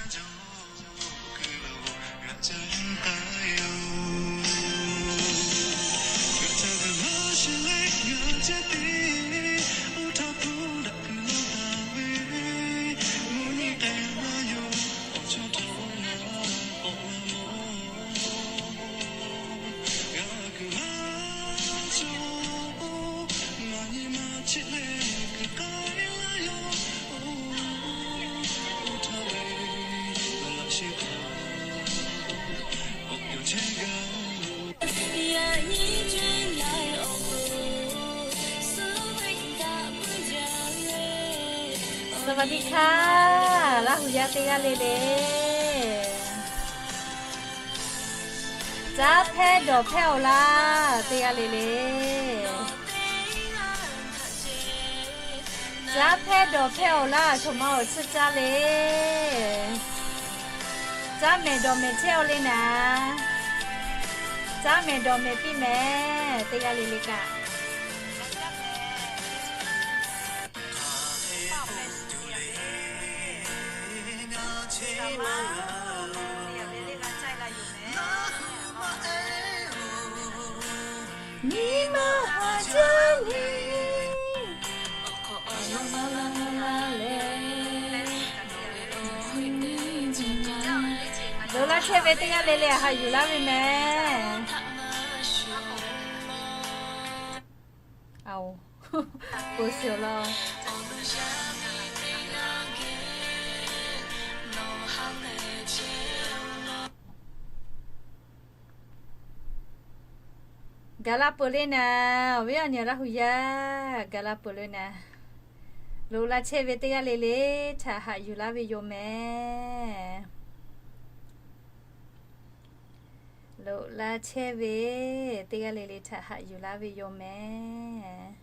สวัสดีค่ะ Laˇ hu yaˇ teˇ g'aˇ le le. Caˉ hpehˇ dawˬ hpehˇ awˬ laˇ teˇ g'aˇ le le. Caˉ hpehˇ dawˬ hpehˇ awˬ laˇ, choˬ ma awˬ tsuhˇ caˇ le. Caˉ mehˍ dawˬ mehˍ chehˇ awˬ le naˍ. Caˉ mehˍ dawˬ mehˍ piˇ mehˍ teˇ g'aˇ le le kaꞈ. Nyi ma haꞈ jaˇ ve, loꞈ laˇ chehˇ ve teˇ g'aˇ le le haꞈ yuˬ laˇ ve mehˍ. Aˬ, peuˬ shiˍ law. Gaˬ la peuˬ le naˍ, awˬ viˉ awˬ nyi Laˇ hu yaˇ, gaˬ la peuˬ le naˍ. Loꞈ laˇ chehˇ ve teˇ g'aˇ le le htaꞈ haꞈ yuˬ laˇ ve yoˬ mehˍ. Loꞈ laˇ chehˇ ve teˇ g'aˇ le le htaꞈ haꞈ yuˬ laˇ ve yoˬ mehˍ.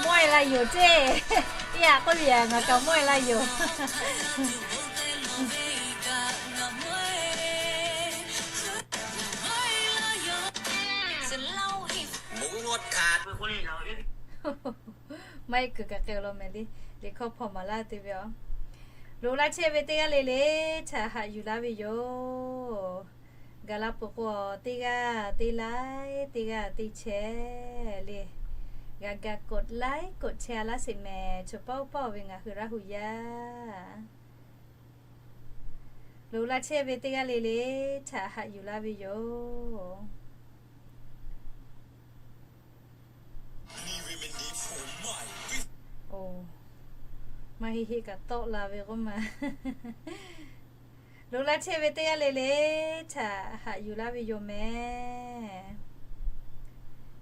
Mawˇ-e la yoˬ ceˇ. Iˉ yaꞈ k'oˆ ve yaꞈ ngaˬ kaꞈ mawˇ-e la yoˬ. Maˇ heˆ kuiˬ kaꞈ k'ai law mehˍ le. Liꞈ hkawˇ hpaw maˍ laˇ te ve aˬ. Loꞈ laˇ chehˇ ve teˇ g'aˇ le le htaꞈ haꞈ yuˬ laˇ ve yoˬ. Gaˬ la peuˬ k'o, teˇ g'aˇ teˇ laiˉ, teˇ g'aˇ teˇ chehˇ le. G'a ga กดไลค์ กดแชร์ laˇ sheˍ mehˍ. Chaw pawˆ pawˆ ve ngaˬ hui Laˇ hu yaˇ. Loꞈ laˇ chehˇ ve teˇ g'aˇ le le htaꞈ haꞈ yuˬ laˇ ve yoˬ. Maˇ heˆ heˆ kaꞈ tawˆ la ve k'oˆ ma. Loꞈ laˇ chehˇ ve teˇ g'aˇ le le htaꞈ haꞈ yuˬ laˇ ve yoˬ mehˍ.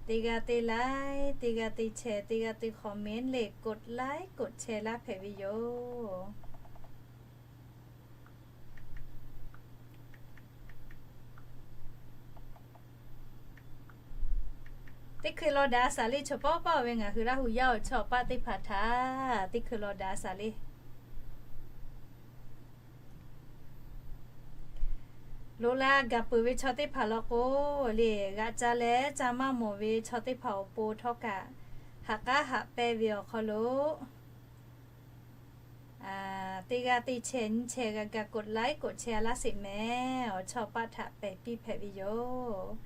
Teˇ g'aˇ teˇ laiˉ, teˇ g'aˇ teˇ chehˇ, teˇ g'aˇ teˇ คอมเมนต์ le กดไลค์ กดแชร์ laˇ hpehꞈ ve yoˬ. Teˇ hkui law daꞈ a shaˍ le, chaw pawˆ pawˆ ve ngaˬ hui Laˇ hu yaˇ awˬ chawˇ paˆ teˇ hpaˍ htaꞈ teˇ hkui law daꞈ a shaˍ le. Loꞈ la gaˬ peuˬ ve chaw teˇ hpaˍ law k'o, le g'aꞈ ca leh ca maˇ mawˬ ve chaw teˇ hpaˍ awˬ pon htawˇ kaꞈ, haꞈ k'aˉ haꞈ pehnˇ ve awˬ hk'aw lo teˇ g'aˇ teˇ chehˇ nyiˇ chehˇ g'a ga กดไลค์ กดแชร์ laˇ sheˍ mehˍ. Awˬ chawˇ paˆ htaꞈ pehˬ piˇ hpehꞈ ve yoˬ.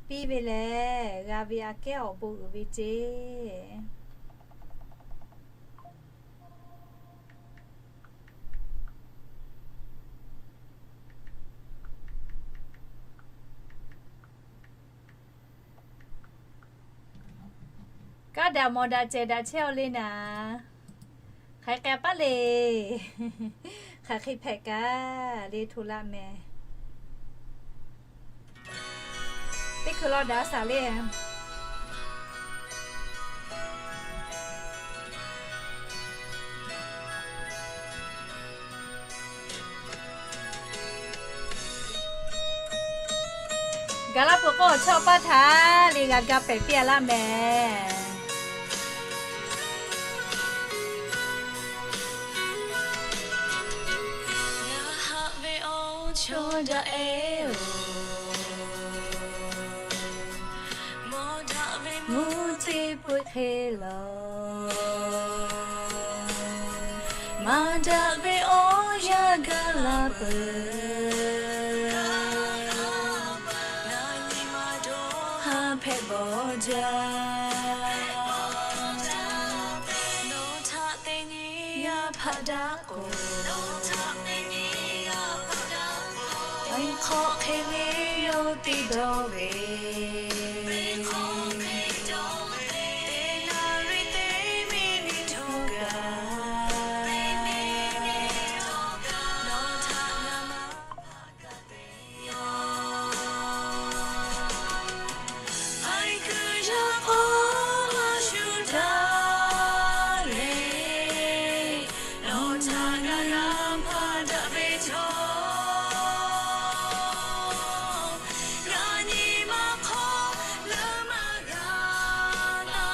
Piˇ ve lehˬ, g'a ve aꞈ kehˉ awˬ bon uiˍ ve ceˇ. Kaˇ daꞈ mawˬ daꞈ cehˬ daꞈ chehˇ aw le naˍ. Hk'aˬ hk'e k'ai paˉ le. Hk'aˬ hk'e hpehꞈ kaꞈ le hto laˆ mehˍ. Teˇ hkui law daꞈ a shaˍ le. Gaˬ la peuˬ k'o, awˬ chawˇ paˆ htaꞈ le g'a ga pehˬ piˇ a laˇ mehˍ. Chaw daꞈ-e-oˬ, mvuhˇ teˇ peuˆ hk'e la, maˇ daꞈ ve awˬ yanˇ gaˬ la peuˬ. Ngaˬ nyi ma dawˇ ha hpehꞈ bawˬ jaˇ. Nawˬ htaꞈ teˇ nyi yaˇ hpaˆ daꞈ k'o, hk'aw hk'e ve yoˬ teˇ dawˇ ve, teˇ naˍ riˍ teˇ miˬ niˆ htawˇ kaꞈ, nawˬ htaꞈ ngaˬ maˇ hpaˆ kaꞈ te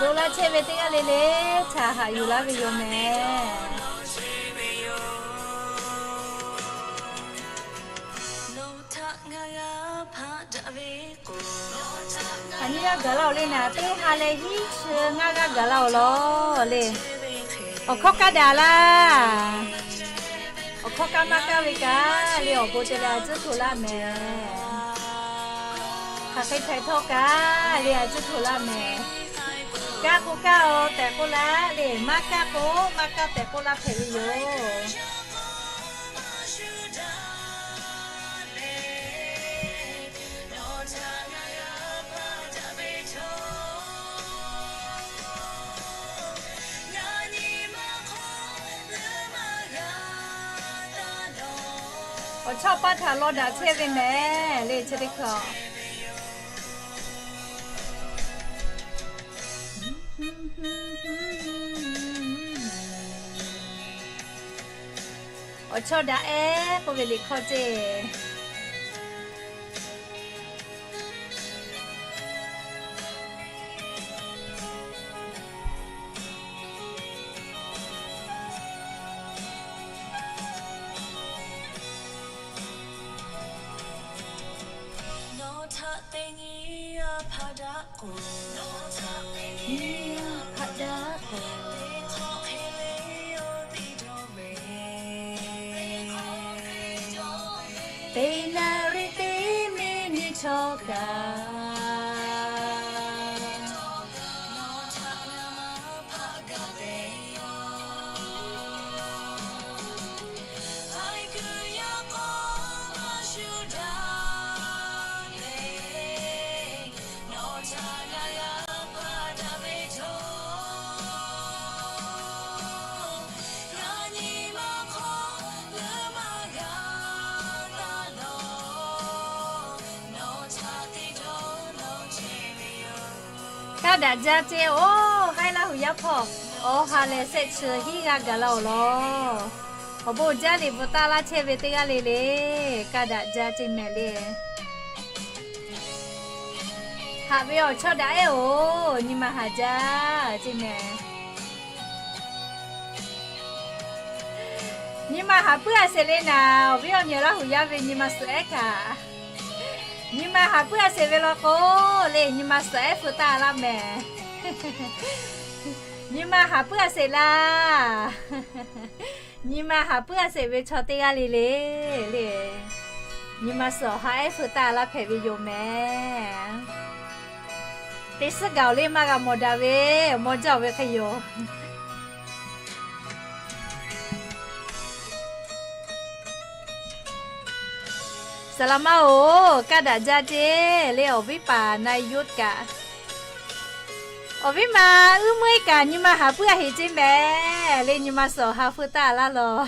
Lo laˇ chehˇ ve teˇ g'aˇ le le, htaꞈ haꞈ yuˬ laˇ ve yoˬ mehˍ. Aˬ nyi g'aˇ gaˬ laˇ-oˬ le naˍ, teˇ ha leh hiˉ chi ngaˇ g'aˇ gaˬ laˇ-oˬ lawˬ le. Awˬ hkawˇ kaˇ daꞈ laˇ. Awˬ hkawˇ kaˇ maˇ kaˇ ve kaꞈ le, awˬ bon te leh a cuˉ hto laˇ mehˍ. Hk'aˬ hk'e hpehꞈ htawˇ kaꞈ le, a cuˉ hto laˇ mehˍ. Kaˇ k'o kaˇ-oˬ tehꞈ k'oˆ laˇ le, maˇ kaˇ k'o maˇ kaˇ tehꞈ k'oˆ laˇ hpehꞈ ve yoˬ. Awˬ chawˇ paˇ htaꞈ law daꞈ chehˇ ve mehˍ le, chi teˇ hkui. Awˬ chawˇ daꞈ-e k'oˆ ve liꞈ hkawˇ ceˇ. Nawˬ htaꞈ teˇ nyi yaˇ hpaˆ daꞈ k'o, nawˬ htaꞈ teˇ nyi yaˇ hpaˆ daꞈ k'o, teˇ hk'awꞈ hk'e le yoˬ teˇ dawˇ ve, teˇ naˍ riˍ teˇ miˬ niˆ htawˇ kaꞈ, nawˬ htaꞈ ngaˬ maˇ hpaˆ kaꞈ te yoˬ. Kaˇ daꞈ jaˇ ceˇ-oˬ, Haiˉ Laˇ huˍ yaˇ hpawˇ. Awˬ ha lehˬ shehˆ chi hiˉ g'aˇ gaˬ laˇ-oˬ lawˬ. Awˬ bon jaˇ liꞈ bvuhꞈ taˆ laˇ chehˇ ve teˇ g'aˇ le le, kaˇ daꞈ jaˇ ceˇ mehˍ le. Haꞈ ve awˬ chawˇ daꞈ-e-oˬ, nyi ma haˍ jaˇ ceˇ mehˍ. Nyi ma haˍ puiˉ a sheˍ le naˍ, awˬ viˉ awˬ nyi Laˇ huˍ yaˇ ve nyi ma suhˍ ehˉ kaꞈ, nyi ma haˍ puiˉ a sheˍ ve law k'o le, nyi ma suhˍ ehˉ feu taˆ laˇ mehˍ. Nyi ma haˍ puiˉ a sheˍ laˇ. Nyi ma haˍ puiˉ a sheˍ ve chaw teˇ g'aˇ le le, le, nyi ma suhˍ awˬ ha ehˉ feu taˆ laˇ hpehꞈ ve yoˬ mehˍ. Teˇ suhˉ gaˬ-oˬ le, maˇ g'a mawˬ daꞈ ve, mawˬ jaˇ-oˬ ve hk'e yoˬ. Saˍ laˍ maˇ-oˬ, kaˇ daꞈ jaˇ ceˇ le, awˬ viˉ paˍ na yuˇ kaꞈ. Awˬ viˉ ma uˉ meuˇ kaꞈ nyi ma haˍ puiˉ a heˍ ceˇ mehˍ le, nyi ma suhˍ awˬ ha feu taˆ laˇ lawˬ.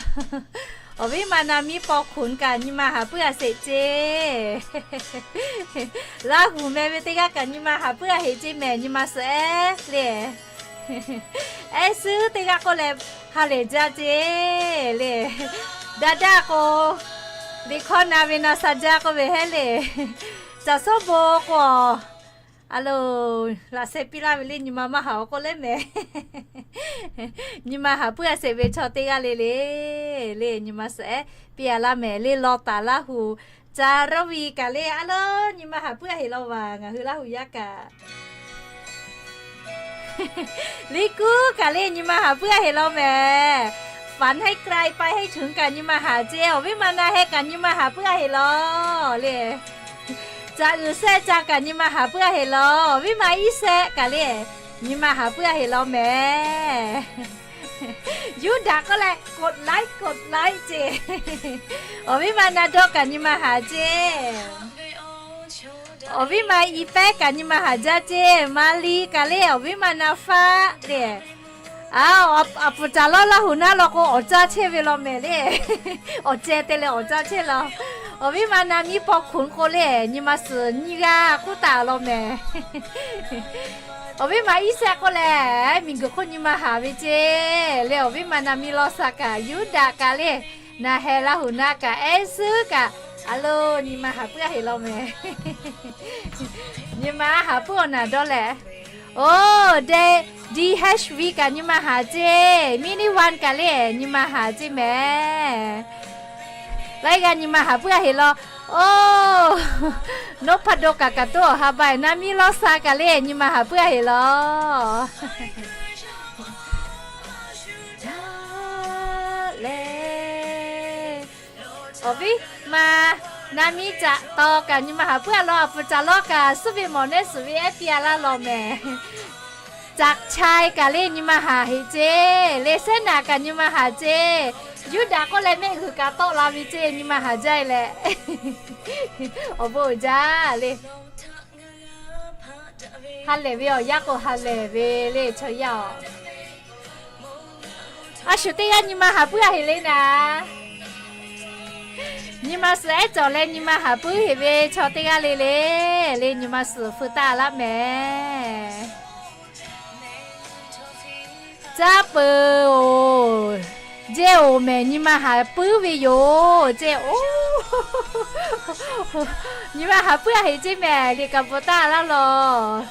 Awˬ viˉ ma na miˇ paw hkunˍ kaꞈ nyi ma haˍ puiˉ a sheˍ ceˇ. Laˇ huˍ meh ve teˇ g'aˇ kaꞈ nyi ma haˍ puiˉ a heˍ ceˇ mehˍ, nyi ma suhˍ ehˉ le. Ehˉ suhˉ teˇ g'aˇ k'oˆ leh ha lehˬ jaˇ ceˇ le. Daꞈ daꞈ k'o, liꞈ hkawˇ na ve na sha jaˇ k'oˆ ve hehˉ le. Caˬ suhˉ bon k'o, a loˬ, laꞈ sheh piˇ laˇ ve le, nyi ma maˇ haˍ-oˬ k'oˆ leh mehˍ. Nyi ma haˍ puiˉ a sheˍ ve chaw teˇ g'aˇ le le, le nyi ma suhˍ ehˉ piˇ a laˇ mehˍ le, law taˍ Laˇ huˍ Ca Raˇ Viˆ kaꞈ le, a le, nyi ma haˍ puiˉ a heˍ law vaˬ, ngaˬ hui Laˇ huˍ yaˇ kaꞈ. Liˇ kuˉ kaꞈ le, nyi ma haˍ puiˉ a heˍ law mehˍ. Fanˍ haiˉ krai pai haiˉ chunˍ kaꞈ nyi ma haˍ ceˇ, awˬ viˉ ma na heh kaꞈ nyi ma haˍ puiˉ a heˍ law le. Ca uiˍ sehˆ ca kaꞈ nyi ma haˍ puiˉ a heˍ law, awˬ viˉ ma iˉ sehˆ kaꞈ le, nyi ma haˍ puiˉ a heˍ law mehˍ. Yuˇdaꞈ k'oˆ leh กดไลค์ กดไลค์ ceˇ. Awˬ viˉ ma na dawˇ kaꞈ nyi ma haˍ ceˇ. Awˬ viˉ ma i pehˉ kaꞈ nyi ma haˍ jaˇ ceˇ. Maˍ liˍ kaꞈ le, awˬ viˉ ma na faˆ le. A, a puˍ caˍ lawˉ Laˇ huˍ naˉ law k'o, awˬ caˇ chehˇ ve law mehˍ le. Awˬ ceh te leh awˬ caˇ chehˇ law. Awˬ viˉ ma na miˇ paw hkunˍ k'o le, nyi ma suhˍ nyiˇ g'aˇ k'oˆ taˍ law mehˍ. Awˬ viˉ ma iˉ sehˆ k'oˆ leh, miˬguiˬ hk'oˆ nyi ma haˍ ve ceˇ le. Awˬ viˉ ma na miˇ lawˇ sha kaꞈ, Yuˇdaꞈ kaꞈ le, na heh Laˇ huˍ naˉ kaꞈ, ehˉ suhˉ kaꞈ, a lo, nyi ma haˍ puiˉ a heˍ law mehˍ. Nyi ma haˍ puiˉ awˬ naˬ dawˇ leh, o, de, D H V kaꞈ nyi ma haˍ ceˇ. Mini van kaꞈ le, nyi ma haˍ ceˇ mehˍ. Laiˉ g'aˇ nyi ma haˍ puiˉ a heˍ law. O, Nohpado kaꞈ kaꞈ toˉ awˬ ha ba na miˇ lawˇ sha kaꞈ le, nyi ma haˍ puiˉ a heˍ law. Awˬ viˉ ma na miˇ caꞈ taw kaꞈ nyi ma haˍ puiˉ a law. A puˍ caˍ lawˉ kaꞈ suhˉ ve mawˬ nehˉ suhˍ ve ehˉ piˇ a laˇ law mehˍ. Caꞈ chai kaꞈ le nyi ma haˍ heˍ ceˇ. Le sehˉ naꞈ kaꞈ nyi ma haˍ ceˇ. Yuˇdaꞈ k'oˆ leh mehˆ g'uiˬ kaꞈ tawˆ la ve ceˇ, nyi ma haˍ jaˇ e leh. Awˬ bon uiˍ jaˇ le. Ha lehˬ ve awˬ yanˇ k'o ha lehˬ ve le chaw yaˇ-oˬ. A shu teˇ g'aˇ nyi ma haˍ puiˉ a heˍ le naˍ. Nyi ma suhˍ ehˉ cawˬ leh nyi ma haˍ puiˉ heˍ ve chaw teˇ g'aˇ le le, le nyi ma suhˍ feu taˇ laˇ mehˍ. Caˇ peuˬ-oˬ, jehˇ-oˬ mehˍ, nyi ma haˍ puiˉ ve yoˬ ceˇ. O, nyi ma haˍ puiˉ a heˍ ceˇ mehˍ, liꞈ kaꞈ bvuhꞈ taˇ laˇ law.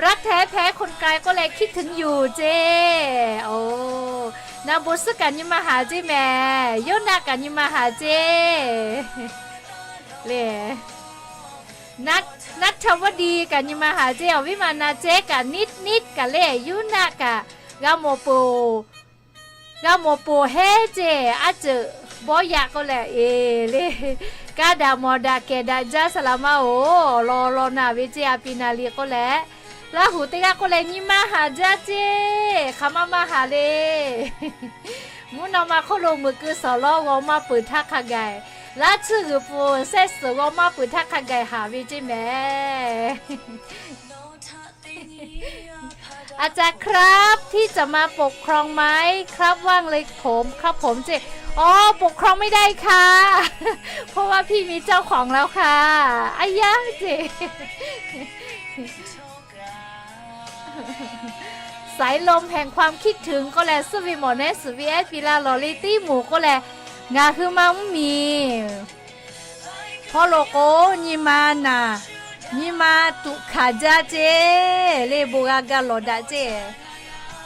รักแท้แพ้คนไกล k'oˆ leh คิดถึงอยู่ ceˇ. O, na bon suhˉ kaꞈ nyi ma haˍ ceˇ mehˍ, Yoˇnaˆ kaꞈ nyi ma haˍ ceˇ. Le, Naˆ, Naˆ chaw vaˇ di kaꞈ nyi ma haˍ ceˇ. Awˬ viˉ ma na cehˉ kaꞈ niˆ niˆ kaꞈ le, Yuˇnaˆ kaꞈ g'a mawˬ peuˬ-oˬ. G'a mawˬ peuˬ heˉ ceˇ, aˉ ceuˬ bawˇ yaꞈ k'oˆ leh, e, le, kaˇ daꞈ mawˬ daꞈ kehˬ daꞈ jaˇ saˍ laꞈ ma-oˬ, awˬ lawn lawn naˬ ve ceˇ, a pi na liꞈ k'oˆ leh, Laˇ huˍ teˇ g'aˇ k'oˆ leh nyi ma haˍ jaˇ ceˇ, hk'aˬ ma maˇ haˍ le. Mvuhˇ naw ma hk'oˆ lo meuꞈ keu sawˍ lawˉ g'aw maˇ peuˬ htaˇ hk'a gaˬ, laˇ tsuhˇ g'uiˬ pfuhˍ sehˆ suhˍ g'aw maˇ peuˬ htaˇ hk'a gaˬ haˍ ve ceˇ mehˍ. อาจารย์ครับ ที่จะมาปกครองไหมครับ ว่างเลยผมครับผม เจ อ๋อ ปกครองไม่ได้ค่ะ เพราะว่าพี่มีเจ้าของแล้วค่ะ อ้ายะ เจ สายลมแห่งความคิดถึง k'oˆ leh suhˉ ve mawˬ nehˉ suhˍ ve ehˉ piˇ laˇ lawˬ le, teˇ moˍ k'oˆ leh ngaˬ hui ma mvuhˇ miˬ hpawˇ lo k'o, nyi ma naˬ, nyi ma tuꞈ hkanˍ jaˇ ceˇ le, bon g'a ga lawˬ daꞈ ceˇ.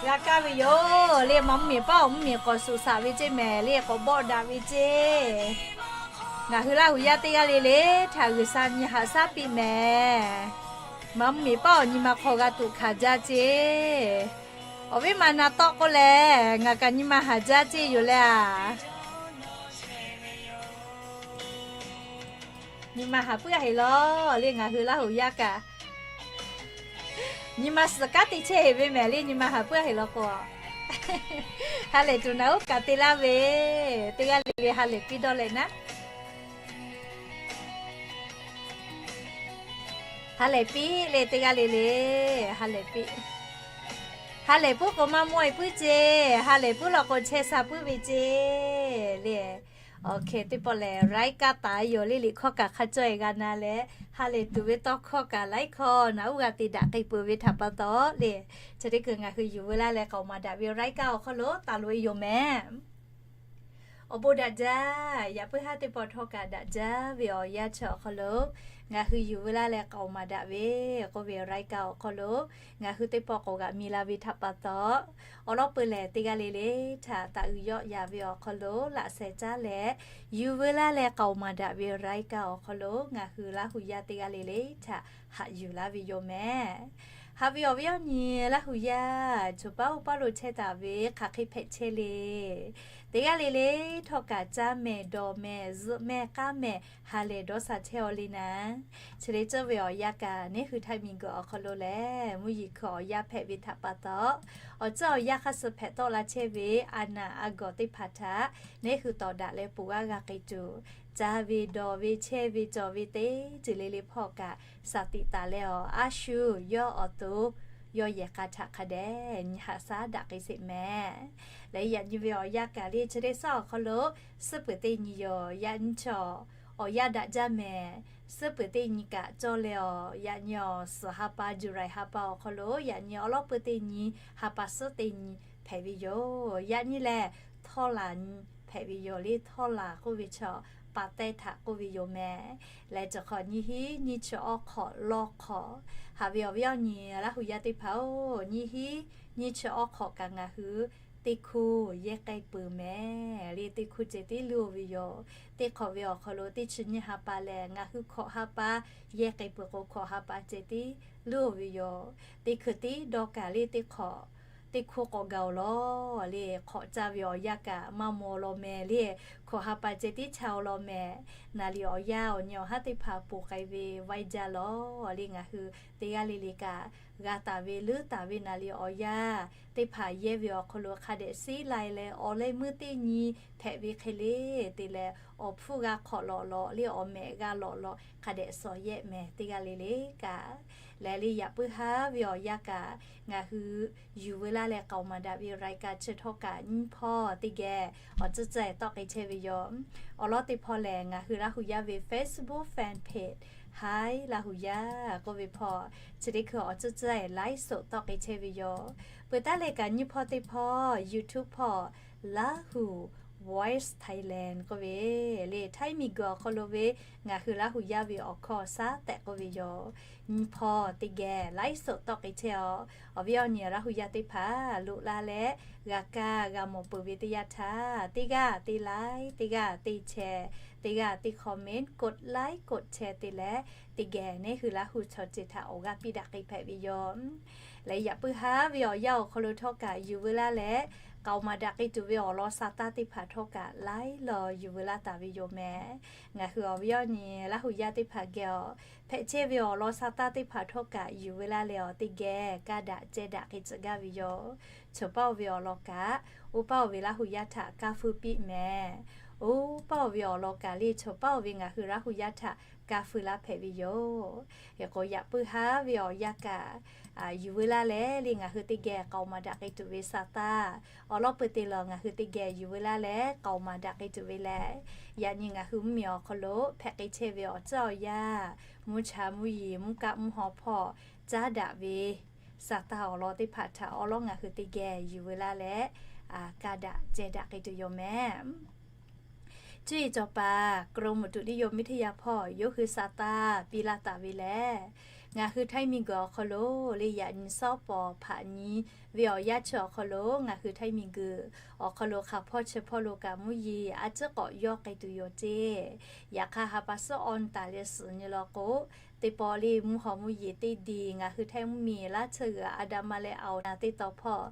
G'a kaˇ ve yoˬ le, ma mvuhˇ miˬ paˉ awˬ mvuhˇ miˬ k'awꞈ suꞈ shaꞈ ve ceˇ mehˍ le, k'awꞈ bawˆ daꞈ ve ceˇ. Ngaˬ hui Laˇ huˍ yaˇ teˇ g'aˇ le le htaꞈ G'uiˬsha nyi haꞈ shaˉ piˇ mehˍ. Ma mvuhˇ miˬ paˉ awˬ nyi ma hk'aw g'a tuꞈ hkanˍ jaˇ ceˇ. Awˬ viˉ ma na tawˆ k'oˆ leh, ngaˬ kaꞈ nyi ma haˍ jaˇ ceˇ yoˬ le a. Nyi ma haˍ puiˉ a heˍ law le, ngaˬ hui Laˇ huˍ yaˇ kaꞈ. Nyi ma suhˍ kanˉ te chehˇ heˍ ve mehˍ le, nyi ma haˍ puiˉ a heˍ law k'o, ha lehˬ tuˬ naˬ uˉ kaꞈ te laˇ ve, teˇ g'aˇ le le ha lehˬ piˇ dawˇ leh naˉ. Ha lehˬ piˇ le, teˇ g'aˇ le le ha lehˬ piˇ. Ha lehˬ puiˉ k'o maˇ mawˇ e puiˉ ceˇ, ha lehˬ puiˉ law k'o chehˇ sha puiˉ ve ceˇ le. Awˬ hk'e teˇ pawˆ lehˬ, รายการ taˍ yoˬ le, liꞈ hkawˇ kaꞈ hk'a caweh g'a na leh, ha lehˬ tuˬ ve tawˇ hkawˇ kaꞈ laiˉ hkawˇ naˬ uˉ g'a te daꞈ k'ai peuˬ ve htaꞈ pa taw le, chi teˇ hkui ngaˬ hui yuˬ veu laˇ leh k'aoˍ maˍ daꞈ ve รายการ awˬ hk'aw lo taˍ loꞈ e yoˬ mehˍ. Awˬ bon daꞈ jaˇ. Yaꞈ puiˉ haˉ teˇ pawˆ htawˇ kaꞈ daꞈ jaˇ ve awˬ yanˇ chi awˬ hk'aw lo, ngaˬ hui yuˬ veu laˇ leh k'aoˍ maˍ daꞈ ve k'oˆ ve รายการ awˬ hk'aw lo, ngaˬ hui teˇ pawˆ k'awꞈ g'aꞈ mi la ve htaꞈ pa taw, awˬ lawn peuˬ lehˬ teˇ g'aˇ le le htaꞈ taꞈ uiˍ yawˆ yaˍ ve awˬ hk'aw lo laꞈ sheh caˉ leh, yuˬ veu laˇ leh k'aoˍ maˍ daꞈ ve รายการ awˬ hk'aw lo ngaˬ hui Laˇ hu yaˇ teˇ g'aˇ le le htaꞈ haꞈ yuˬ laˇ ve yoˬ mehˍ. Haꞈ ve awˬ viˉ awˬ nyi Laˇ hu yaˇ, choˬ paˉ oˇ paˉ lo chehˇ taˍ ve hk'aˬ hk'e hpehꞈ chehˇ le. Teˇ g'aˇ le le htawˇ kaꞈ caˇ mehˍ, dawˬ mehˍ, zuhꞈ mehˍ, k'aˉ mehˍ, ha lehˬ dawˇ sha chehˇ aw le naˍ. Chi hk'e ceuˬ ve awˬ yanˇ kaꞈ, neˇ hui Htaiˇ miˬguiˬ awˬ hk'aw lo lehˬ, mvuhˇ yeˬ hkui awˬ yanˇ hpehꞈ ve htaꞈ pa taw, awˬ ceuˬ awˬ yanˇ hk'aˇ suh hpehꞈ tawˆ la chehˇ ve a naˍ a gawˬ teˇ hpaˍ htaꞈ neˇ hui tawˍ daꞈ leh ponˬ g'aˇ g'a k'ai tuˬ, caˇ ve, dawˬ ve, chehˇ ve, cawˬ ve teˇ ceuˬ le le hpawˇ kaꞈ, shaˍ tiꞈ taˍ leh awˬ a shu yawˇ awˬ to yawˇ yehˬ k'a htaꞈ hk'a dehꞈ nyi haꞈ shaˉ daꞈ k'ai sheˍ mehˍ. Leh yaꞈ nyi ve awˬ yanˇ kaꞈ le, chi teˇ suhˉ awˬ hk'aw lo suhˉ peuˬ teˇ nyi yoˬ. Yaꞈ nyi chaw awˬ yanˇ daꞈ jaˇ mehˍ. Suhˉ peuˬ teˇ nyi kaꞈ cawˇ leh awˬ, yaꞈ nyi awˬ suhˍ ha pa, July ha pa awˬ hk'aw lo yaꞈ nyi awˬ lawˉ peuˬ teˇ nyi, ha pa suhˉ teˇ nyi hpehꞈ ve yoˬ. Yaꞈ nyi lehˬ, htawˇ laˬ nyi hpehꞈ ve yoˬ le. Htawˇ laˬ k'oˆ ve chaw pa tehˇ htaꞈ k'oˆ ve yoˬ mehˍ. Leh cawˬ hk'awꞈ nyiˇ hinˉ nyiˇ chi awˇ hk'awꞈ lawˇ hk'awꞈ, haꞈ ve awˬ viˉ awˬ nyi Laˇ hu yaˇ teˇ hpaˍ-oˬ, nyiˇ hinˉ nyiˇ chi awˇ hk'awꞈ kaꞈ ngaˬ hui teˇ hkuˇ yehˇ k'ai peuˬ mehˍ le. Teˇ hkuˇ ceh tiˉ luˇ-oˬ ve yoˬ. Teˇ hk'awꞈ ve awˬ hk'aw lo teˇ chi nyiˇ ha pa lehˬ, ngaˬ hui hkawꞈ ha pa yehˇ k'ai peuˬ k'o, hkawꞈ ha pa ceh tiˉ luˇ-oˬ ve yoˬ. Teˇ hkui tiˉ dawˇ kaꞈ le teˇ hk'awꞈ teˇ hkuˇ k'awꞈ gaˬ-oˬ law le. Hk'awꞈ caˇ ve awˬ yanˇ kaꞈ maˇ maw law mehˍ le. Hkawꞈ ha pa ceh tiˉ cha-oˬ law mehˍ. Naˍ liꞈ awˬ yanˇ awˬ nyi awˬ haˉ teˇ hpaˍ ponˬ k'ai ve vaiˇ jaˇ law le. Ngaˬ hui teˇ g'aˇ le le kaꞈ g'a taˍ ve leuˉ taˍ ve naˍ liꞈ awˬ yanˇ teˇ hpaˍ yehˇ ve awˬ hk'aw lo hk'a dehꞈ siˉ lai leh, awˬ leh meuˇ teˇ nyi hpehꞈ ve hk'e le te leh, awˬ hpfuhˇ g'a hk'awꞈ lawꞈ lawꞈ le, awˬ mehꞈ g'a lawꞈ lawꞈ hk'a dehꞈ shawˍ yehˆ mehˍ teˇ g'aˇ le le kaꞈ. Leh le yaꞈ puiˉ haˉ ve awˬ yanˇ kaꞈ, ngaˬ hui yuˬ veu laˇ leh k'aoˍ maˍ daꞈ ve รายการ chi htawˇ kaꞈ nyiˇ hpawˇ teˇ geh awˬ tcuhˇ tcuhˇ tawˆ k'ai chehˇ ve yoˬ. Awˬ lawn teˇ hpawˇ lehˬ, ngaˬ hui Laˇ hu yaˇ ve Facebook fan page Hi Laˇ hu yaˇ k'oˆ ve hpawˇ, chi teˇ hkui awˬ tcuhˇ tcuhˇ ไลฟ์สด tawˆ k'ai chehˇ ve yoˬ. Peuˬ taˉ leh kaꞈ nyiˇ hpawˇ teˇ hpawˇ YouTube hpawˇ Laˇ hu Voice Thailand k'oˆ ve le, Htaiˇ miˬguiˬ awˬ hk'aw lo ve ngaˬ hui Laˇ hu yaˇ ve awˬ hkawˇ shaˉ tehꞈ k'oˆ ve yoˬ. Nyiˇ hpawˇ teˇ geh ไลฟ์สด tawˆ k'ai chehˇ-aˬ. Awˬ viˉ awˬ nyi Laˇ hu yaˇ teˇ hpaˍ loꞈ la leh, g'a kaˇ g'a mawˬ peuˬ ve teˇ yanˇ htaˇ, teˇ g'aˇ teˇ like, teˇ g'aˇ teˇ share, teˇ g'aˇ teˇ comment, กดไลค์ กดแชร์ te leh, teˇ geh neˇ hui Laˇ hu chaw ceuˬ htaꞈ awˬ g'aˇ piˇ daꞈ k'ai hpehꞈ ve yoˬ. Leh yaꞈ puiˉ haˉ ve awˬ yanˇ awˬ hk'aw lo htawˇ kaꞈ yuˬ veu laˇ leh, k'aoˍ maˍ daꞈ k'ai tuˬ ve awˬ lawn sa taˇ teˇ hpaˍ htawˇ kaꞈ laiˉ law yuˬ veu laˇ taˍ ve yoˬ mehˍ. Ngaˬ hui awˬ viˉ awˬ nyi Laˇ hu yaˇ teˇ hpaˍ geh awˬ hpehꞈ chehˇ ve awˬ lawn sa taˇ teˇ hpaˍ htawˇ kaꞈ yuˬ veu laˇ leh awˬ teˇ geh kaˇ daꞈ ceh daꞈ k'ai tcuh gaˇ ve yoˬ. Choˬ paˇ-oˬ ve awˬ lawn kaꞈ, oˇ paˇ-oˬ ve Laˇ hu yaˇ htaꞈ kaˇ feu piˇ mehˍ. Oˇ paˇ-oˬ ve awˬ lawn kaꞈ le, choˬ paˇ-oˬ ve ngaˬ hui Laˇ hu yaˇ htaꞈ kaˇ feu laˇ hpehꞈ ve yoˬ. Hk'e k'o yaꞈ puiˉ haˉ ve awˬ yanˇ kaꞈ, yuˬ veu laˇ leh le ngaˬ hui teˇ geh k'aoˍ maˍ daꞈ k'ai tuˬ ve sa taˇ, awˬ lawn peuˬ te lawˬ ngaˬ hui teˇ geh yuˬ veu laˇ leh k'aoˍ maˍ daꞈ k'ai tuˬ ve lehˬ, yaꞈ nyi ngaˬ hui mvuhˇmiˬ awˬ hk'aw lo hpehꞈ k'ai chehˇ ve awˬ ceuˬ awˬ yanˇ, mvuhˇ cha mvuhˇ yeˬ mvuhˇ kaˆ mvuhˇ haw hpawˇ caˉ daꞈ ve sa taˇ awˬ lawn teˇ hpaˍ htaꞈ awˬ lawn ngaˬ hui teˇ geh yuˬ veu laˇ leh, kaˇ daꞈ ceh daꞈ k'ai tuˬ yoˬ mehˍ. Cuˇ yiˍ cawˬ paˍ กรมอุตุนิยมวิทยา hpawˇ yawˇ hui sa taˇ piˇ laˇ taˍ ve lehˬ, ngaˬ hui Htaiˇ miˬguiˬ awˬ hk'aw lo le yaꞈ nyi shawˉ pawˍ hpaꞈ nyi ve awˬ yanˇ chi awˬ hk'aw lo ngaˬ hui Htaiˇ miˬguiˬ awˬ hk'aw lo hk'aˬ hpawˇ chi hpawˇ lo kaꞈ mvuhˇ yeˬ a ciˉ k'awꞈ yawˇ k'ai tuˬ yoˬ ceˇ. Yaꞈ hk'aˇ ha pa suhˉ awˬ nyi taˍ leh suhˍ nyi law k'o, teˇ pawˆ le mvuhˇ haw mvuhˇ yeˬ teˇ diˬ ngaˬ hui Htaiˇ mvuhˇmiˬ laˇ tsuhˇ g'uiˬ a da ma leh awˬ na teˇ taw hpawˇ,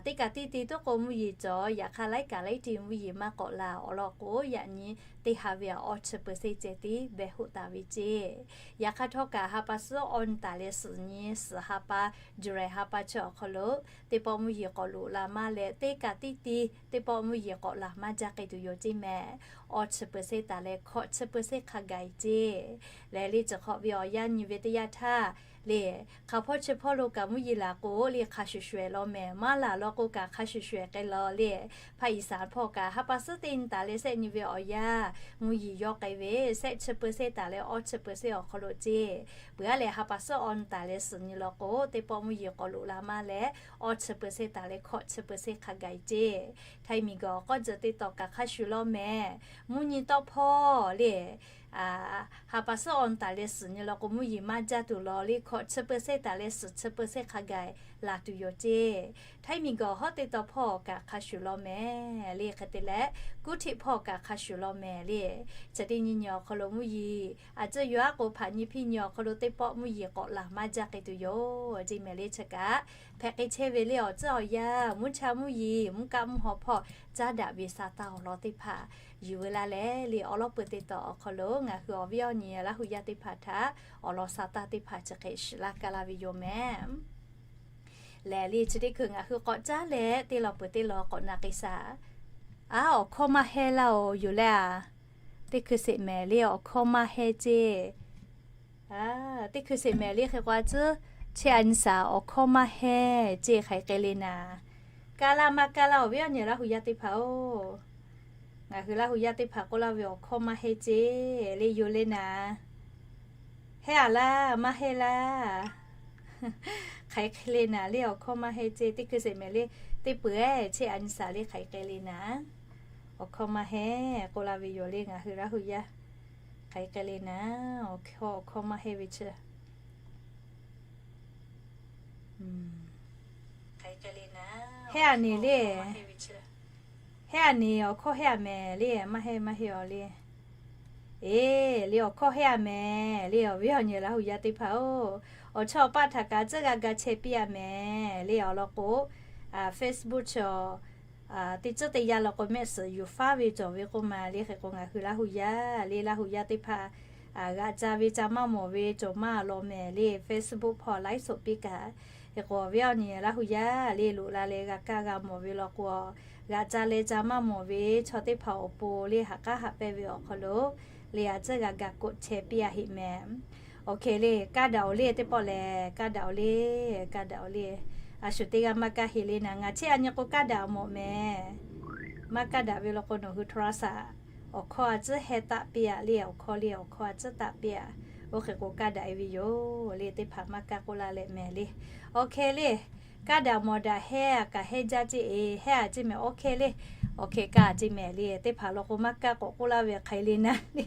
teˇ kaꞈ teˇ te tuˉ k'o mvuhˇ yeˬ cawˬ. Yaꞈ hk'aˇ laiˉ kaꞈ laiˉ te mvuhˇ yeˬ maˇ k'awꞈ la awˬ lawn k'o, yaꞈ nyi teˇ ha ve awˬ chi เปอร์เซ็นต์ ceh tiˉ beh hoˆ taˍ ve ceˇ. Yaꞈ hk'aˇ htawˇ kaꞈ ha pa suhˉ awˬ nyi taˍ leh suhˍ nyi suhˍ ha pa, July ha pa chi awˬ hk'aw lo teˇ pawˆ mvuhˇ yeˬ k'awꞈ loꞈ la maˇ leh, teˇ kaꞈ teˇ te teˇ pawˆ mvuhˇ yeˬ k'awꞈ laˬ maˇ jaˇ k'ai tuˬ yoˬ ceˇ mehˍ. Awˬ chi เปอร์เซ็นต์ taˍ leh hkawꞈ chi เปอร์เซ็นต์ hk'a gaˬ ceˇ. Lehˬ le cawˬ hk'awꞈ ve awˬ yanˇ nyi ve teˇ yanˇ htaˇ, le. Hk'aˬ hpawˇ chi hpawˇ lo kaꞈ mvuhˇ yeˬ laˬ k'o le hk'a shuˍ shuˍ ehˍ law mehˍ. Maˇ laˬ law k'o kaꞈ hk'a shuˍ shuˍ ehˍ k'ai law le. Hpaˇ Iˍsaˍ hpawˇ kaꞈ ha pa suhˉ teˇ nyi taˍ leh shehˆ nyi ve awˬ yanˇ mvuhˇ yeˬ yawˇ k'ai ve shehˆ chi เปอร์เซ็นต์ taˍ leh awˇ chi เปอร์เซ็นต์ awˬ hk'aw lo ceˇ. Peuˬ aˉ leh ha pa suhˉ awˇ nyi taˍ leh suhˍ nyi law k'o teˇ pawˆ mvuhˇ yeˬ k'awꞈ loꞈ la maˇ leh, awˇ chi เปอร์เซ็นต์ taˍ leh hkawꞈ chi เปอร์เซ็นต์ hk'a gaˬ ceˇ. Htaiˇ miˬguiˬ awˬ k'awˇ jeuˬ teˇ tawˍ kaꞈ hk'a shuˍ law mehˍ. Mvuhˇ nyi tawˆ hpawˇ le ha pa suhˉ awˇ nyi taˍ leh suhˍ nyi law k'o mvuhˇ yeˬ maˇ jaˇ tuˬ law le hkawꞈ chi เปอร์เซ็นต์ taˍ leh suhˍ chi เปอร์เซ็นต์ hk'a gaˬ laˬ tuˬ yoˬ ceˇ. Htaiˇ miˬguiˬ hawˉ teˇ tawˍ hpawˇ kaꞈ hk'a shuˍ law mehˍ le. Hk'e te leh kuˇ htiˆ hpawˇ kaꞈ hk'a shuˍ law mehˍ le. Chi teˇ nyi nyi awˬ hk'aw lo mvuhˇ yeˬ a tcuhˇ yuˬ aˉ k'o hpaˍ nyi hpiˇ nyi awˬ hk'aw lo teˇ pawˆ mvuhˇ yeˬ k'awꞈ laˬ maˇ jaˇ k'ai tuˬ yoˬ ceˇ mehˍ le. Chi kaꞈ hpehꞈ k'ai chehˇ ve le awˬ tcuhˇ awˬ yanˇ mvuhˇ cha mvuhˇ yeˬ mvuhˇ kaˆ mvuhˇ haw hpawˇ caˉ daꞈ ve sa taˇ awˬ lawn teˇ hpaˍ yuˬ ve laˇ leh le awˬ lawn peuˬ teˇ tawˍ awˬ hk'aw lo ngaˬ hui awˬ viˉ awˬ nyi Laˇ hu yaˇ teˇ hpaˍ htaꞈ awˬ lawn sa taˇ teˇ hpaˍ chi hk'e shiˍ laˇ kaˇ laˇ ve yoˬ mehˍ. Lehˬ le chi teˇ hkui ngaˬ hui k'awꞈ caˉ leh teˇ lawn peuˬ teˇ lawn k'awꞈ na k'ai shaˍ. Aˉ, awˬ hkawˇ maˇ hehnˇ laˇ oˬ yoˬ le a. Teˇ hkui sheˍ mehˍ le awˬ hkawˇ maˇ hehnˇ ceˇ. Teˇ hkui sheˍ mehˍ le hk'e k'o a tcuhˇ chehˇ a nyi shaˍ awˬ hkawˇ maˇ hehnˇ ceˇ hk'aˬ hk'e k'ai le naˍ. Kaˇ laˇ maˇ kaˇ laˇ awˬ viˉ awˬ nyi Laˇ hu yaˇ teˇ hpaˍ oˬ. Ngaˬ hui Laˇ hu yaˇ teˇ hpaˍ k'oˆ laˇ ve awˬ hkawˇ maˇ hehnˇ ceˇ le yoˬ le naˍ. Hehnˇ a laˇ maˇ hehnˇ laˇ. Hk'aˬ hk'e k'ai le naˍ le awˬ hkawˇ maˇ hehnˇ ceˇ. Teˇ hkui sheˍ mehˍ le teˇ peuˬ ehˉ chehˇ a nyi shaˍ le hk'aˬ hk'e k'ai le naˍ. Awˬ hkawˇ maˇ hehnˇ k'oˆ laˇ ve yoˬ le ngaˬ hui Laˇ hu yaˇ. Hk'aˬ hk'e k'ai le naˍ. Awˬ hkawˇ, awˬ hkawˇ maˇ hehnˇ ve chi. Hehnˇ a nyi le. Hehnˇ a nyi awˬ hkawˇ hehnˇ a mehˍ le maˇ hehnˇ maˇ hehnˇ awˬ le. Eˬ le awˬ hkawˇ hehnˇ a mehˍ le awˬ viˉ awˬ nyi Laˇ hu yaˇ teˇ hpaˍ oˬ. Awˬ chawˇ awˬ paˆ htaꞈ kaꞈ tcuhˉ g'a ga chehˇ piˇ a mehˍ le awˬ lawn k'o Facebook chi teˇ tcuhˉ teˇ yanˇ law k'o mehˆ suhˍ yuˬ faˉ ve cawˬ ve k'oˆ ma le hk'e k'o ngaˬ hui Laˇ hu yaˇ le Laˇ hu yaˇ teˇ hpaˍ g'aꞈ ca ve ca maˇ mawˬ ve cawˬ maˇ law mehˍ le Facebook hpawˇ ไลฟ์สด piˇ kaꞈ. Hk'e k'o awˬ viˉ awˬ nyi Laˇ hu yaˇ le loꞈ la leh g'a kaˇ g'a mawˬ ve law k'o, g'aꞈ ca leh ca maˇ mawˬ ve chaw teˇ hpaˍ awˬ pon le haꞈ k'aˉ haꞈ pehnˇ ve awˬ hk'aw lo le a tcuhˉ g'a ga กดแชร์ piˇ a heˆ mehˍ. Awˬ hk'e le kaˇ daꞈ awˬ le teˇ pawˆ lehˬ kaˇ daꞈ awˬ le, kaˇ daꞈ awˬ le. A shu teˇ g'aˇ maˇ kaˇ heˆ le naˍ ngaˬ chehˇ a nyi k'o kaˇ daꞈ mawˬ mehˍ. Maˇ kaˇ daꞈ ve law k'o nawˬ hui โทรศัพท์ awˬ hkawˇ a tcuhˉ hehnˇ taˆ piˇ a le awˬ hkawˇ le awˬ hkawˇ a tcuhˉ taˆ piˇ a. Oˇ hk'e k'o kaˇ daꞈ e ve yoˬ le teˇ hpaˍ maˇ kaˇ k'oˆ laˇ leh mehˍ le. Awˬ hk'e le kaˇ daꞈ mawˬ daꞈ hehnˇ a kaꞈ hehnˇ jaˇ ceˇ e hehnˇ a ceˇ mehˍ awˬ hk'e le. Awˬ hk'e kaˇ a ceˇ mehˍ le teˇ hpaˍ law k'o maˇ kaˇ k'awꞈ k'oˆ laˇ ve hk'aˬ hk'e le naˍ le.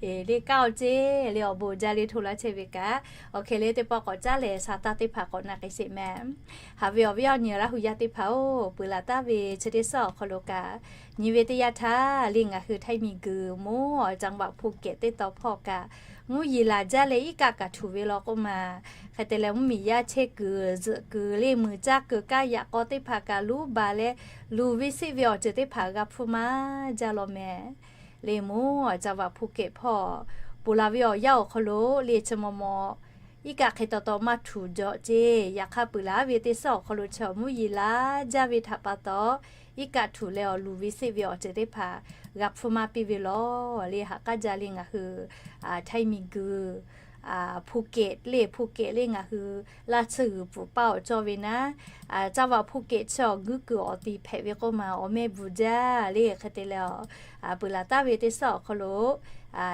Eˬ le kaˇ awˬ ceˇ le awˬ bon jaˇ le hto laˇ chehˇ ve kaꞈ. Awˬ hk'e le teˇ pawˆ k'awꞈ caˉ leh sa taˇ teˇ hpaˍ k'awꞈ na k'ai sheˍ mehˍ. Haꞈ ve awˬ viˉ awˬ nyi Laˇ hu yaˇ teˇ hpaˍ oˬ peuˬ laˬ taˍ ve chi teˇ suhˉ awˬ hk'aw lo kaꞈ nyi ve teˇ yanˇ htaˇ le ngaˬ hui Htaiˇ miˬguiˬ mvuhˇ จังหวัดภูเก็ต teˇ taw hpawˇ kaꞈ mvuhˇ yeˬ laˬ jaˇ leh iˉ kaˆ kaꞈ htuꞈ ve law k'oˆ ma. Hk'e te leh mvuhˇmiˬ yaˇ chehˇ kuiˬ zuhꞈ kuiˬ le muiˬ caˇ kuiˬ kaˇ yaꞈ k'aw teˇ hpaˍ kaꞈ luˉ baˬ leh luˬ ve seˆ ve awˬ ceuˬ teˇ hpaˍ g'a hpfuhˇ maˇ jaˇ law mehˍ. Le mvuhˇ จังหวัดภูเก็ต hpawˇ peuˬ laˬ ve awˬ yanˇ awˬ hk'aw lo le chi maw maw iˉ kaˆ hk'e taw taw maˇ htuꞈ jaw ceˇ. Yaꞈ hk'aˇ peuˬ laˬ ve teˇ suhˉ awˬ hk'aw lo chi mvuhˇ yeˬ laˬ jaˇ ve htaꞈ pa taw iˉ kaˆ htuꞈ leh awˬ luˬ ve seˆ ve awˬ ceuˬ teˇ hpaˍ g'a hpfuhˇ maˇ piˇ ve law le haꞈ k'aˉ jaˇ le ngaˬ hui Htaiˇ miˬguiˬ Phuket le Phuket le ngaˬ hui laˇ tsuhˇ g'uiˬ pfuhˍ paˇ awˬ cawˇ ve naˉ, จังหวัดภูเก็ต chi awˬ guiˇ kuiˬ awˬ ti hpehꞈ ve k'oˆ ma awˬ mehˇ bvuhˬ jaˇ le hk'e te leh a peuˬ laˬ taˍ ve teˇ suhˉ awˬ hk'aw lo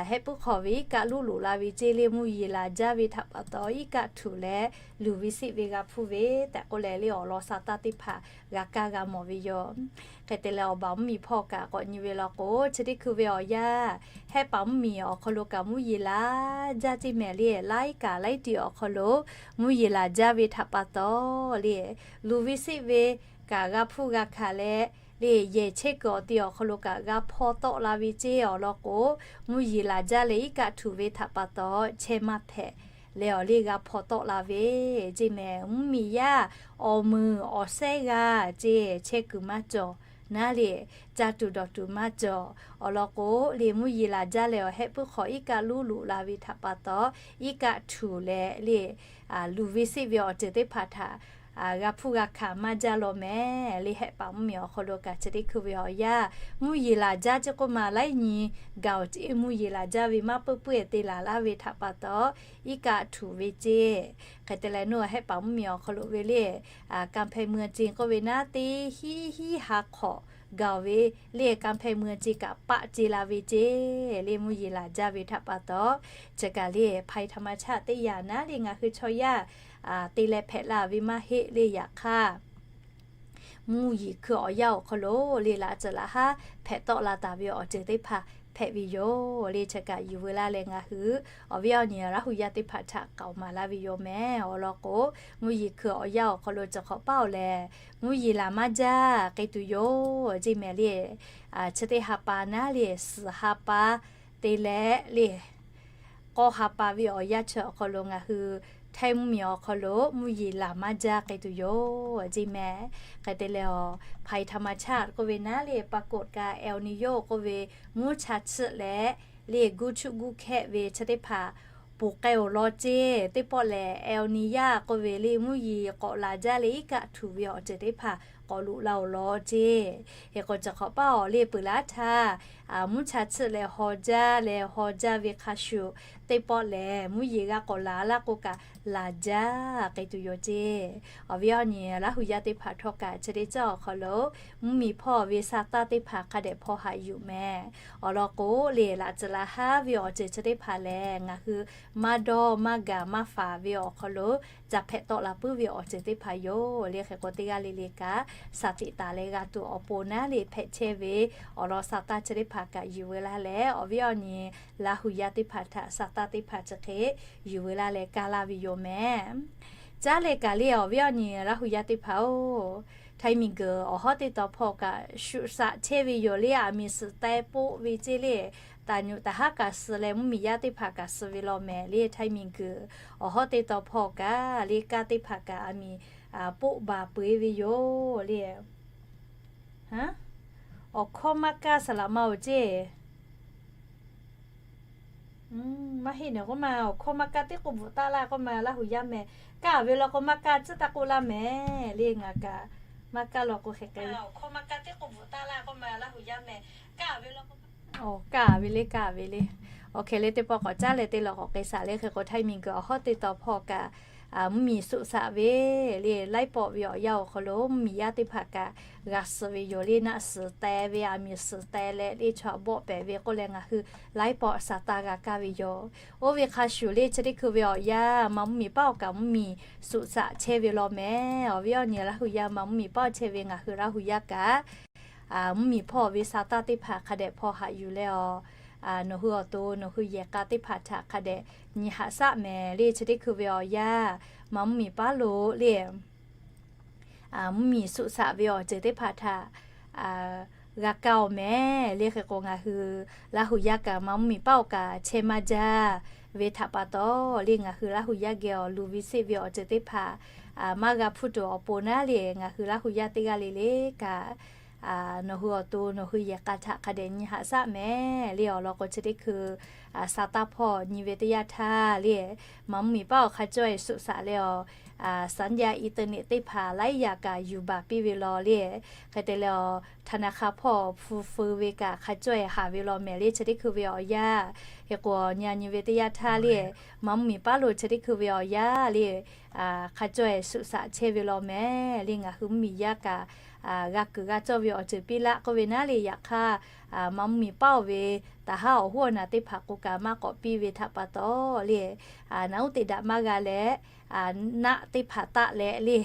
hehˆ puiˉ hk'aw ve iˉ kaˆ luˉ loꞈ la ve ceˇ le mvuhˇ yeˬ laˬ jaˇ ve htaꞈ pa taw iˉ kaˆ htuꞈ leh luˬ ve seˆ ve g'a hpfuhˇ ve tehꞈ k'oˆ leh le awˬ lawn sa taˇ teˇ hpaˍ g'a kaˇ g'a mawˬ ve yoˬ. Hk'e te leh awˬ baˬ mvuhˇmiˬ hpawˇ kaꞈ k'awꞈ nyi ve law k'o chi teˇ hkui ve awˬ yanˇ hehˆ paˍ mvuhˇmiˬ awˬ hk'aw lo kaꞈ mvuhˇ yeˬ laˬ jaˇ ceˇ mehˍ le laiˉ kaꞈ laiˉ tiꞈ awˬ hk'aw lo mvuhˇ yeˬ laˬ jaˇ ve htaꞈ pa taw le luˬ ve seˆ ve kaꞈ g'a hpfuhˇ g'a hkanˍ leh le yehˬ chehˇ kuiˬ awˬ ti awˬ hk'aw lo kaꞈ g'a hpaw tawˆ la ve ceˇ awˬ lawn k'o mvuhˇ yeˬ laˬ jaˇ leh iˉ kaˆ htuꞈ ve htaꞈ pa taw chehˇ maˇ hpehꞈ leh awˬ le g'a hpaw tawˆ la ve ceˇ mehˍ. Mvuhˇmiˬ yaˇ awˬ meuˍ awˬ sehˉ g'a ceˇ chehˇ kuiˬ maˇ cawˬ naˉ le ca tuˬ dawˬ tuˬ maˇ cawˬ awˬ lawn k'o le mvuhˇ yeˬ laˬ jaˇ leh awˬ hehˆ puiˉ hk'aw iˉ kaˆ luˉ loꞈ la ve htaꞈ pa taw iˉ kaˆ htuꞈ leh le luˬ ve seˆ ve awˬ ceuˬ teˇ hpaˍ htaꞈ g'a hpuˇ g'a hkanˍ maˇ jaˇ law mehˍ le. Hehˆ paˍ mvuhˇmiˬ awˬ hk'aw lo kaꞈ chi teˇ hkui ve awˬ yanˇ, mvuhˇ yeˬ laˬ jaˇ ceˇ k'oˆ ma laiˉ nyi gaˬ-oˬ ceˇ, mvuhˇ yeˬ laˬ jaˇ ve maˇ puiˉ puiˉ-e te laˬ laˇ ve htaꞈ pa taw, iˉ kaˆ htuꞈ ve ceˇ. Hk'e te leh, nawˬ hehˆ paˍ mvuhˇmiˬ awˬ hk'aw lo ve le, กำแพงเมือง ceˇ k'oˆ ve naˉ, teˇ hiˉ hiˉ ha hk'awꞈ gaˬ-oˬ ve le, กำแพงเมือง ceˇ kaꞈ paˆ ce la ve ceˇ le, mvuhˇ yeˬ laˬ jaˇ ve htaꞈ pa taw. Chi kaꞈ le, ภัยธรรมชาติ teˇ yanˇ naˉ le, ngaˬ hui chaw yaˇ te leh hpehꞈ la ve maˇ heˆ le. Yaꞈ hk'aˇ, mvuhˇ yeˬ hkui awˬ yanˇ awˬ hk'aw lo le, laꞈ tcuhˍ laꞈ haˉ hpehꞈ tawˆ la taˍ ve awˬ ceuˬ teˇ hpaˍ hpehꞈ ve yoˬ le. Chi kaꞈ yuˬ veu laˇ leh, ngaˬ hui awˬ viˉ awˬ nyi Laˇ hu yaˇ teˇ hpaˍ htaꞈ k'aoˍ maˍ laˇ ve yoˬ mehˍ. Awˬ lawn k'o, mvuhˇ yeˬ hkui awˬ yanˇ awˬ hk'aw lo cawˬ hk'awꞈ paˉ-oˬ leh, mvuhˇ yeˬ laˬ maˇ jaˇ k'ai tuˬ yoˬ ceˇ mehˍ le. Chi teˇ ha pa naˉ le, suhˍ ha pa te leh le, k'awˇ ha pa ve awˬ yanˇ chi awˬ hk'aw lo ngaˬ hui Htaiˇ mvuhˇmiˬ awˬ hk'aw lo mvuhˇ yeˬ laˬ maˇ jaˇ k'ai tuˬ yoˬ ceˇ mehˍ. Hk'e te leh, ภัยธรรมชาติ k'oˆ ve naˉ le, ปรากฏการณ์ เอลนีโญ k'oˆ ve, mvuhˇ cha chiˆ leh le, guˇ chuˆ guˇ hkehˆ ve chi teˇ hpaˍ ponˬ k'ai-oˬ law ceˇ. Teˇ pawˆ lehˬ, เอลนีโญ k'oˆ ve le, mvuhˇ yeˬ k'awꞈ laˬ jaˇ leh iˉ kaˆ htuꞈ ve awˬ ceuˬ teˇ hpaˍ k'awꞈ loꞈ la-oˬ law ceˇ. Hk'e k'o, cawˬ hk'awꞈ paˉ-oˬ le, peuˬ laˇ htaˇ mvuhˇ cha chiˆ leh haw jaˇ leh haw jaˇ ve hk'a shuˍ, teˇ pawˆ lehˬ mvuhˇ yeˬ g'a k'awꞈ laˬ laˇ k'o kaꞈ, laˬ jaˇ k'ai tuˬ yoˬ ceˇ. Awˬ viˉ awˬ nyi Laˇ hu yaˇ teˇ hpaˍ htawˇ kaꞈ, chi teˇ caˉ awˬ hk'aw lo mvuhˇmiˬ hpawˇ ve sa taˇ teˇ hpaˍ hk'a dehꞈ hpaw haꞈ yuˬ mehˍ. Awˬ lawn k'o le, laꞈ tcuhˍ laꞈ haˉ ve awˬ ceuˬ chi teˇ hpaˍ lehˬ, ngaˬ hui maˇ dawˇ maˇ gaˬ maˇ faˍ ve awˬ hk'aw lo ca hpehꞈ tawˆ la puiˉ ve awˬ ceuˬ teˇ hpaˍ yoˬ le. Hk'e k'o, teˇ g'aˇ le le kaꞈ สติ taˍ leh g'a tuˬ awˬ pon naˉ le, hpehꞈ chehˇ ve awˬ lawn sa taˇ chi teˇ hpaˍ kaꞈ yuˬ veu laˇ leh, awˬ viˉ awˬ nyi Laˇ hu yaˇ teˇ hpaˍ htaꞈ sa taˇ teˇ hpaˍ chi hk'e yuˬ veu laˇ leh kaˇ laˇ ve yoˬ mehˍ. Caˉ leh kaꞈ le, awˬ viˉ awˬ nyi Laˇ hu yaˇ teˇ hpaˍ-oˬ, Htaiˇ miˬguiˬ awˬ hawˉ teˇ taw hpawˇ kaꞈ shuꞈ shaꞈ chehˇ ve yoˬ le. Aˬ miˍ suhˍ teh poˆ ve ceˇ le, taˍ nyuꞈ taˍ haˉ kaꞈ suh leh, mvuhˇmiˬ yaˇ teˇ hpaˍ kaꞈ suh ve law mehˍ le. Htaiˇ miˬguiˬ awˬ hawˉ teˇ taw hpawˇ kaꞈ le, kaˇ teˇ hpaˍ kaꞈ aˬ miˍ poˆ baˬ peu-eˬ ve yoˬ le. Awˬ hkawˇ maˇ kaˇ saˍ laꞈ ma-oˬ ceˇ. Maˇ heˆ naˬ k'oˆ ma, awˬ hkawˇ maˇ kaˇ teˇ k'oˆ bvuhꞈ taˆ laˇ k'oˆ ma, Laˇ hu yaˇ mehˍ. Kaˇ ve law k'o maˇ kaˇ tcuhˉ taˇ k'oˆ laˇ mehˍ le. Ngaˬ kaꞈ maˇ kaˇ law k'o hk'e k'ai, awˬ hkawˇ maˇ kaˇ teˇ k'oˆ bvuhꞈ taˆ laˇ k'oˆ ma, Laˇ hu yaˇ mehˍ. Kaˇ ve law k'o, kaˇ ve le, kaˇ ve le. Awˬ hk'e le, teˇ pawˆ k'awꞈ caˉ leh teˇ law k'awꞈ k'ai saˍ le. Hk'e k'o, Htaiˇ miˬguiˬ awˬ hawˉ teˇ taw hpawˇ kaꞈ mvuhˇmiˬ suhˍ shaꞈ ve le, laiˉ pawˆ ve awˬ yanˇ awˬ hk'aw lo mvuhˇmiˬ yaˇ teˇ hpaˍ kaꞈ g'a suh ve yoˬ le. Naˆ suhˍ teh ve, aˬ miˍ suhˍ teh leh le, chaw bawˆ pehˍ ve k'oˆ leh, ngaˬ hui laiˉ pawˆ sa taˇ g'a kaˇ ve yoˬ. Oˇ ve hk'a shuˍ le, chi teˇ hkui ve awˬ yanˇ, Manˇ mvuhˇmiˬ paˉ awˬ kaꞈ mvuhˇmiˬ suhˍ shaꞈ chehˇ ve law mehˍ. Awˬ viˉ awˬ nyi Laˇ hu yaˇ Manˇ mvuhˇmiˬ paˉ awˬ chehˇ ve ngaˬ hui Laˇ hu yaˇ kaꞈ, mvuhˇmiˬ hpawˇ ve sa taˇ teˇ hpaˍ hk'a dehꞈ hpaw haꞈ yuˬ leh, awˬ, nawˬ hui awˬ to nawˬ hui yehˬ k'a teˇ hpaˍ htaꞈ hk'a dehꞈ nyi haꞈ shaˆ mehˍ le. Chi teˇ hkui ve awˬ yanˇ, Manˇ mvuhˇmiˬ paˉ lo le, mvuhˇmiˬ suhˍ shaꞈ ve awˬ ceuˬ teˇ hpaˍ htaꞈ g'a kaˇ-oˬ mehˍ le. Hk'e k'o, ngaˬ hui Laˇ hu yaˇ kaꞈ Manˇ mvuhˇmiˬ paˉ awˬ kaꞈ chehˇ maˇ jaˇ ve htaꞈ pa taw le, ngaˬ hui Laˇ hu yaˇ geh awˬ luˬ ve seˆ ve awˬ ceuˬ teˇ hpaˍ maˇ g'a hpuˇ tuˬ awˬ pon naˉ le, ngaˬ hui Laˇ hu yaˇ teˇ g'aˇ le le kaꞈ, nawˬ hui awˬ to nawˬ hui yehˬ k'a htaꞈ hk'a dehꞈ nyi haꞈ shaˆ mehˍ le. Awˬ lawn k'o, chi teˇ hkui sa taˇ hpawˇ nyi ve teˇ yanˇ htaˇ le, Manˇ mvuhˇmiˬ paˉ awˬ hk'a cawˇ-e suhˍ shaꞈ leh, awˬ, สัญญาณ อินเทอร์เน็ต teˇ hpaˍ laiˉ yaꞈ kaꞈ yuˬ baˬ piˇ ve law le. Hk'e te leh, awˬ, ธนาคาร hpawˇ hpu feu ve kaꞈ hk'a cawˇ-e haˍ ve law mehˍ le. Chi teˇ hkui ve awˬ yanˇ, hk'e k'o, awˬ, nyi nyi ve teˇ yanˇ htaˇ le, Manˇ mvuhˇmiˬ paˉ lo chi teˇ hkui ve awˬ yanˇ le, hk'a cawˇ-e suhˍ shaꞈ chehˇ ve law mehˍ le. Ngaˬ hui mvuhˇmiˬ yaˇ kaꞈ g'a kuiˬ g'a cawˇ ve awˬ ceuˬ piˇ laˆ k'oˆ ve naˉ le. Yaꞈ hk'aˇ, Manˇ mvuhˇmiˬ paˉ-oˬ ve taˍ haˉ awˬ hoˉ awˬ naˬ teˇ hpaˍ k'o kaꞈ maˇ k'awꞈ piˇ ve htaꞈ pa taw le, naˉ uˉ te daꞈ maˇ g'a leh, naˆ teˇ hpaˍ taˆ leh le,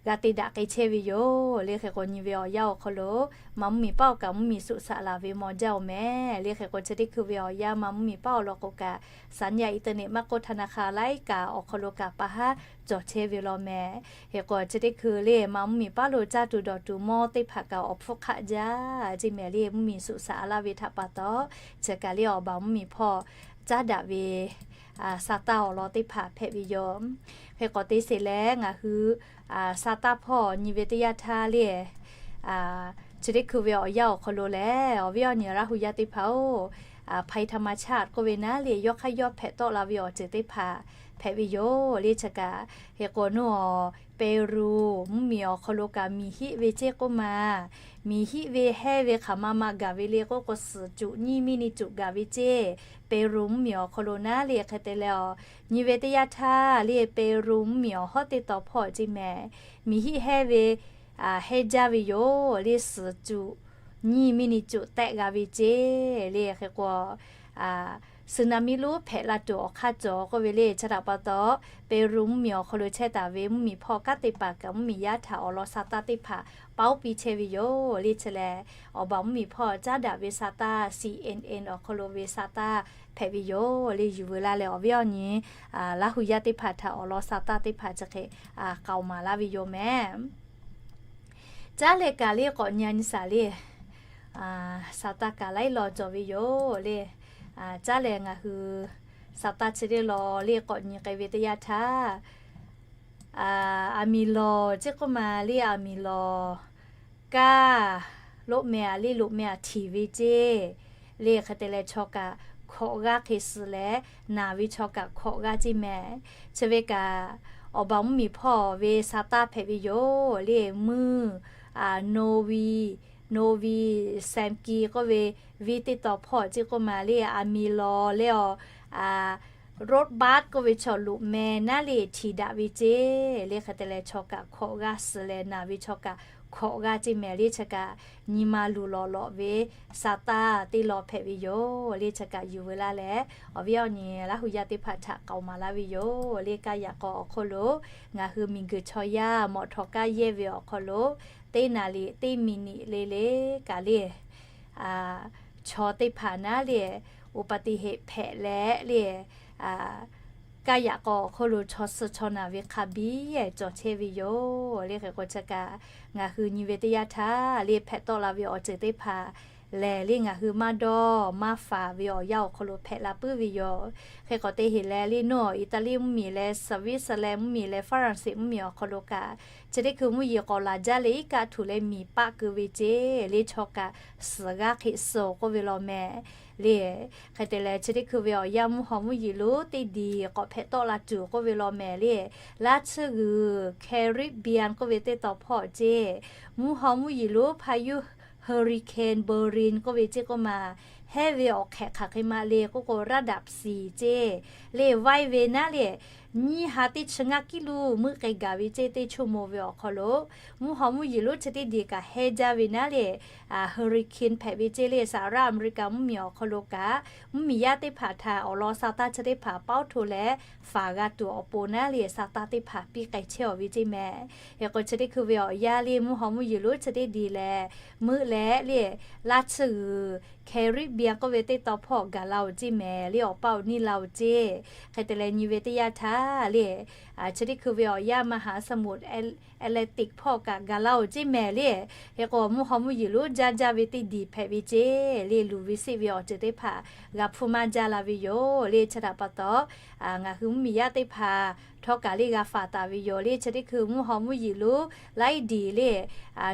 g'a te daꞈ k'ai chehˇ ve yoˬ le. Hk'e k'o, nyi ve awˬ yanˇ awˬ hk'aw lo Manˇ mvuhˇmiˬ paˉ awˬ kaꞈ mvuhˇmiˬ suhˍ shaꞈ laˬ ve maw jaˇ-oˬ mehˍ le. Hk'e k'o, chi teˇ hkui ve awˬ yanˇ Manˇ mvuhˇmiˬ paˉ awˬ lawn k'o kaꞈ, สัญญาณ อินเทอร์เน็ต maˇ k'oˆ ธนาคาร laiˉ kaꞈ awˬ hk'aw lo kaꞈ pa haˉ cawˬ chehˇ ve law mehˍ. Hk'e k'o, chi teˇ hkui le Manˇ mvuhˇmiˬ paˉ lo caˇ tuˬ dawˬ tuˬ mawˇ teˇ hpaˍ kaꞈ awˬ hpfuhˇ hk'aˆ jaˇ ceˇ mehˍ le. Mvuhˇmiˬ suhˍ shaꞈ laˇ ve htaꞈ pa taw, chi kaꞈ le awˬ baˬ mvuhˇmiˬ hpawˇ caˉ daꞈ ve sa taˇ awˬ lawn teˇ hpaˍ hpehꞈ ve yoˬ. Hk'e k'o, teˇ sheˍ leh ngaˬ hui sa taˇ hpawˇ nyi ve teˇ yanˇ htaˇ le, chi teˇ hkui ve awˬ yanˇ awˬ hk'aw lo lehˬ, awˬ viˉ awˬ nyi Laˇ hu yaˇ teˇ hpaˍ-oˬ, ภัยธรรมชาติ k'oˆ ve naˉ le, yawˇ hk'aˇ yawˇ hpehꞈ tawˆ la ve awˬ ceuˬ teˇ hpaˍ hpehꞈ ve yoˬ le. Chi kaꞈ hk'e k'o, nawˬ Peˍruˍ mvuhˇmiˬ awˬ hk'aw lo kaꞈ miˬ hiˆ ve ceˇ k'oˆ ma, miˬ hiˆ ve hehnˇ ve hk'aˬ ma ma gaˬ ve le k'oˆ k'o, suhˍ cuꞈ nyiˇ miˇ ni cuꞈ gaˬ ve ceˇ. Peˍruˍ mvuhˇmiˬ awˬ hk'aw lo naˉ le hk'e te leh, nyi ve teˇ yanˇ htaˇ le Peˍruˍ mvuhˇmiˬ awˬ hawˉ teˇ taw hpawˇ ceˇ mehˍ, miˬ hiˆ hehnˇ ve hehnˇ jaˇ ve yoˬ le, suhˍ cuꞈ nyiˇ miˇ ni cuꞈ tehˆ g'a ve ceˇ le. Hk'e k'o, suˍnaˍmiˆ lonˉ hpehꞈ la tuˬ awˬ hk'aˇ cawˬ k'oˆ ve le. Chi htaꞈ pa taw, Peˍruˍ mvuhˇmiˬ awˬ hk'aw lo chehˇ taˍ ve mvuhˇmiˬ hpawˇ kanˉ te paˍ kaꞈ mvuhˇmiˬ yaˇ htaꞈ awˬ lawn sa taˇ teˇ hpaˍ paoˉ piˇ chehˇ ve yoˬ le. Chi lehˬ, awˬ baˬ mvuhˇmiˬ hpawˇ caˉ daꞈ ve sa taˇ C N N awˬ hk'aw lo ve sa taˇ hpehꞈ ve yoˬ le. Yuˬ veu laˇ leh awˬ viˉ awˬ nyi Laˇ hu yaˇ teˇ hpaˍ htaꞈ awˬ lawn sa taˇ teˇ hpaˍ chi hk'e k'aoˍ maˍ laˇ ve yoˬ mehˍ. Caˉ leh kaꞈ le k'awꞈ nyi a nyi saˍ le, sa taˇ kaꞈ laiˉ law cawˬ ve yoˬ le. Caˉ leh ngaˬ hui sa taˇ chi teˇ law le k'awꞈ nyi k'ai ve teˇ yanˇ htaˇ, aˬ miˍ lawˬ ceˇ k'oˆ ma le, aˬ miˍ lawˬ kaˇ loꞈ meh aˬ le loꞈ meh aˬ htiˍ ve ceˇ le. Hk'e te leh chaw kaꞈ hkawꞈ g'aˇ hk'e suh leh, naˬ ve chaw kaꞈ hkawꞈ g'aˇ ceˇ mehˍ. Chi ve kaꞈ, awˬ baˬ mvuhˇmiˬ hpawˇ ve sa taˇ hpehꞈ ve yoˬ le. Mvuhˇ Novi, Novi Semki k'oˆ ve, venˇ teˇ taw hpawˇ ceˇ k'oˆ ma le, aˬ miˍ lawˬ le awˬ Rothbard k'oˆ ve chaw loꞈ meh naˉ le htiˍ daꞈ ve ceˇ le. Hk'e te leh chaw kaꞈ hkawꞈ g'aˇ suh leh naˬ ve chaw kaꞈ hkawꞈ g'aˇ ceˇ mehˍ le. Chi kaꞈ nyi ma luˬ lawꞈ lawꞈ ve sa taˇ teˇ law hpehꞈ ve yoˬ le. Chi kaꞈ yuˬ veu laˇ leh awˬ viˉ awˬ nyi Laˇ hu yaˇ teˇ hpaˍ htaꞈ k'aoˍ maˍ laˇ ve yoˬ le. Kaˇ yaꞈ k'aw awˬ hk'oˆ lo ngaˬ hui miˬguiˬ chaw yaˇ mawꞈ htawꞈ kaˇ yehˇ ve awˬ hk'aw lo teˇ naˍ riˍ teˇ miˬ niꞈ le le kaꞈ le chaw teˇ hpaˍ naˉ le อุบัติเหตุ hpehꞈ leh le, kaˇ yaꞈ k'aw awˬ hk'oˆ lo chaw suh chaw naˬ ve hk'a biˇ cawˬ chehˇ ve yoˬ le. Hk'e k'o chi kaꞈ ngaˬ hui nyi ve teˇ yanˇ htaˇ le hpehꞈ tawˆ la ve awˬ ceuˬ teˇ hpaˍ lehˬ le ngaˬ hui maˇ dawˇ maˇ faˍ ve awˬ yanˇ awˬ hk'aw lo hpehꞈ la puiˉ ve yoˬ. Hk'e k'awꞈ te heˍ leh le nawˬ Iˉtaˍliˆ mvuhˇmiˬ leh Switzerland mvuhˇmiˬ leh France mvuhˇmiˬ awˬ hk'aw lo kaꞈ chi teˇ hkui mvuhˇ yeˬ k'awꞈ laˬ jaˇ leh iˉ kaˆ htuˬ leh miˬ paˆ keu ve ceˇ le chaw kaꞈ suhˍ g'aˇ hk'e suh k'oˆ ve law mehˍ le. Hk'e te leh chi teˇ hkui ve awˬ yanˇ mvuhˇ haw mvuhˇ yeˬ lonˉ teˇ diˬ k'awꞈ hpehꞈ tawˆ la tuˬ k'oˆ ve law mehˍ le. Laˇ tsuhˇ g'uiˬ Caribbean k'oˆ ve teˇ taw hpawˇ ceˇ, mvuhˇ haw mvuhˇ yeˬ lonˉ hpaˇ yuˇ hurricane Beryl k'oˆ ve ceˇ k'oˆ ma hehnˇ ve awˬ hk'ehꞈ hk'aˬ hk'e ma le k'oˆ k'o ระดับสี่ ceˇ le vaiˇ ve naˉ le nyiˇ ha teˇ chi ngaˇ กิโล meuˆ k'ai gaˬ ve ceˇ teˇ ชั่วโมง ve awˬ hk'aw lo mvuhˇ haw mvuhˇ yeˬ lonˉ chi teˇ diˬ kaꞈ hehnˇ jaˇ ve naˉ le hurricane hpehꞈ ve ceˇ le. Saˍ raˇ Aˍmeˍriˆkaˍ mvuhˇmiˬ awˬ hk'aw lo kaꞈ mvuhˇmiˬ yaˇ teˇ hpaˍ htaꞈ awˬ lawn sa taˇ chi teˇ hpaˍ paoˉ hto leh faˍ g'a tuˬ awˬ pon naˉ le sa taˇ teˇ hpaˍ piˇ k'ai chehˇ awˬ ve ceˇ mehˍ. Hk'e k'o chi teˇ hkui ve awˬ yanˇ le mvuhˇ haw mvuhˇ yeˬ lonˉ chi teˇ diˬ lehˬ meuˆ leh le laˇ tsuhˇ g'uiˬ Caribbean k'oˆ ve teˇ taw hpawˇ gaˬ la oˬ ceˇ mehˍ le awˬ paˇ awˬ niˇ la oˬ ceˇ. Hk'e te leh nyi ve teˇ yanˇ htaˇ le chi teˇ hkui ve awˬ yanˇ มหาสมุทรแอตแลนติก hpawˇ kaꞈ gaˬ la oˬ ceˇ mehˍ le. Hk'e k'o mvuhˇ haw mvuhˇ yeˬ lonˉ jaˇ jaˇ ve teˇ diˬ hpehꞈ ve ceˇ le luˬ ve seˆ ve awˬ ceuˬ teˇ hpaˍ g'a hpuˇ maˇ jaˇ la ve yoˬ le. Chi htaꞈ pa taw ngaˬ hui mvuhˇmiˬ yaˇ teˇ hpaˍ htawˇ kaꞈ le g'a faˍ taˍ ve yoˬ le. Chi teˇ hkui mvuhˇ haw mvuhˇ yeˬ lonˉ laiˉ diˬ le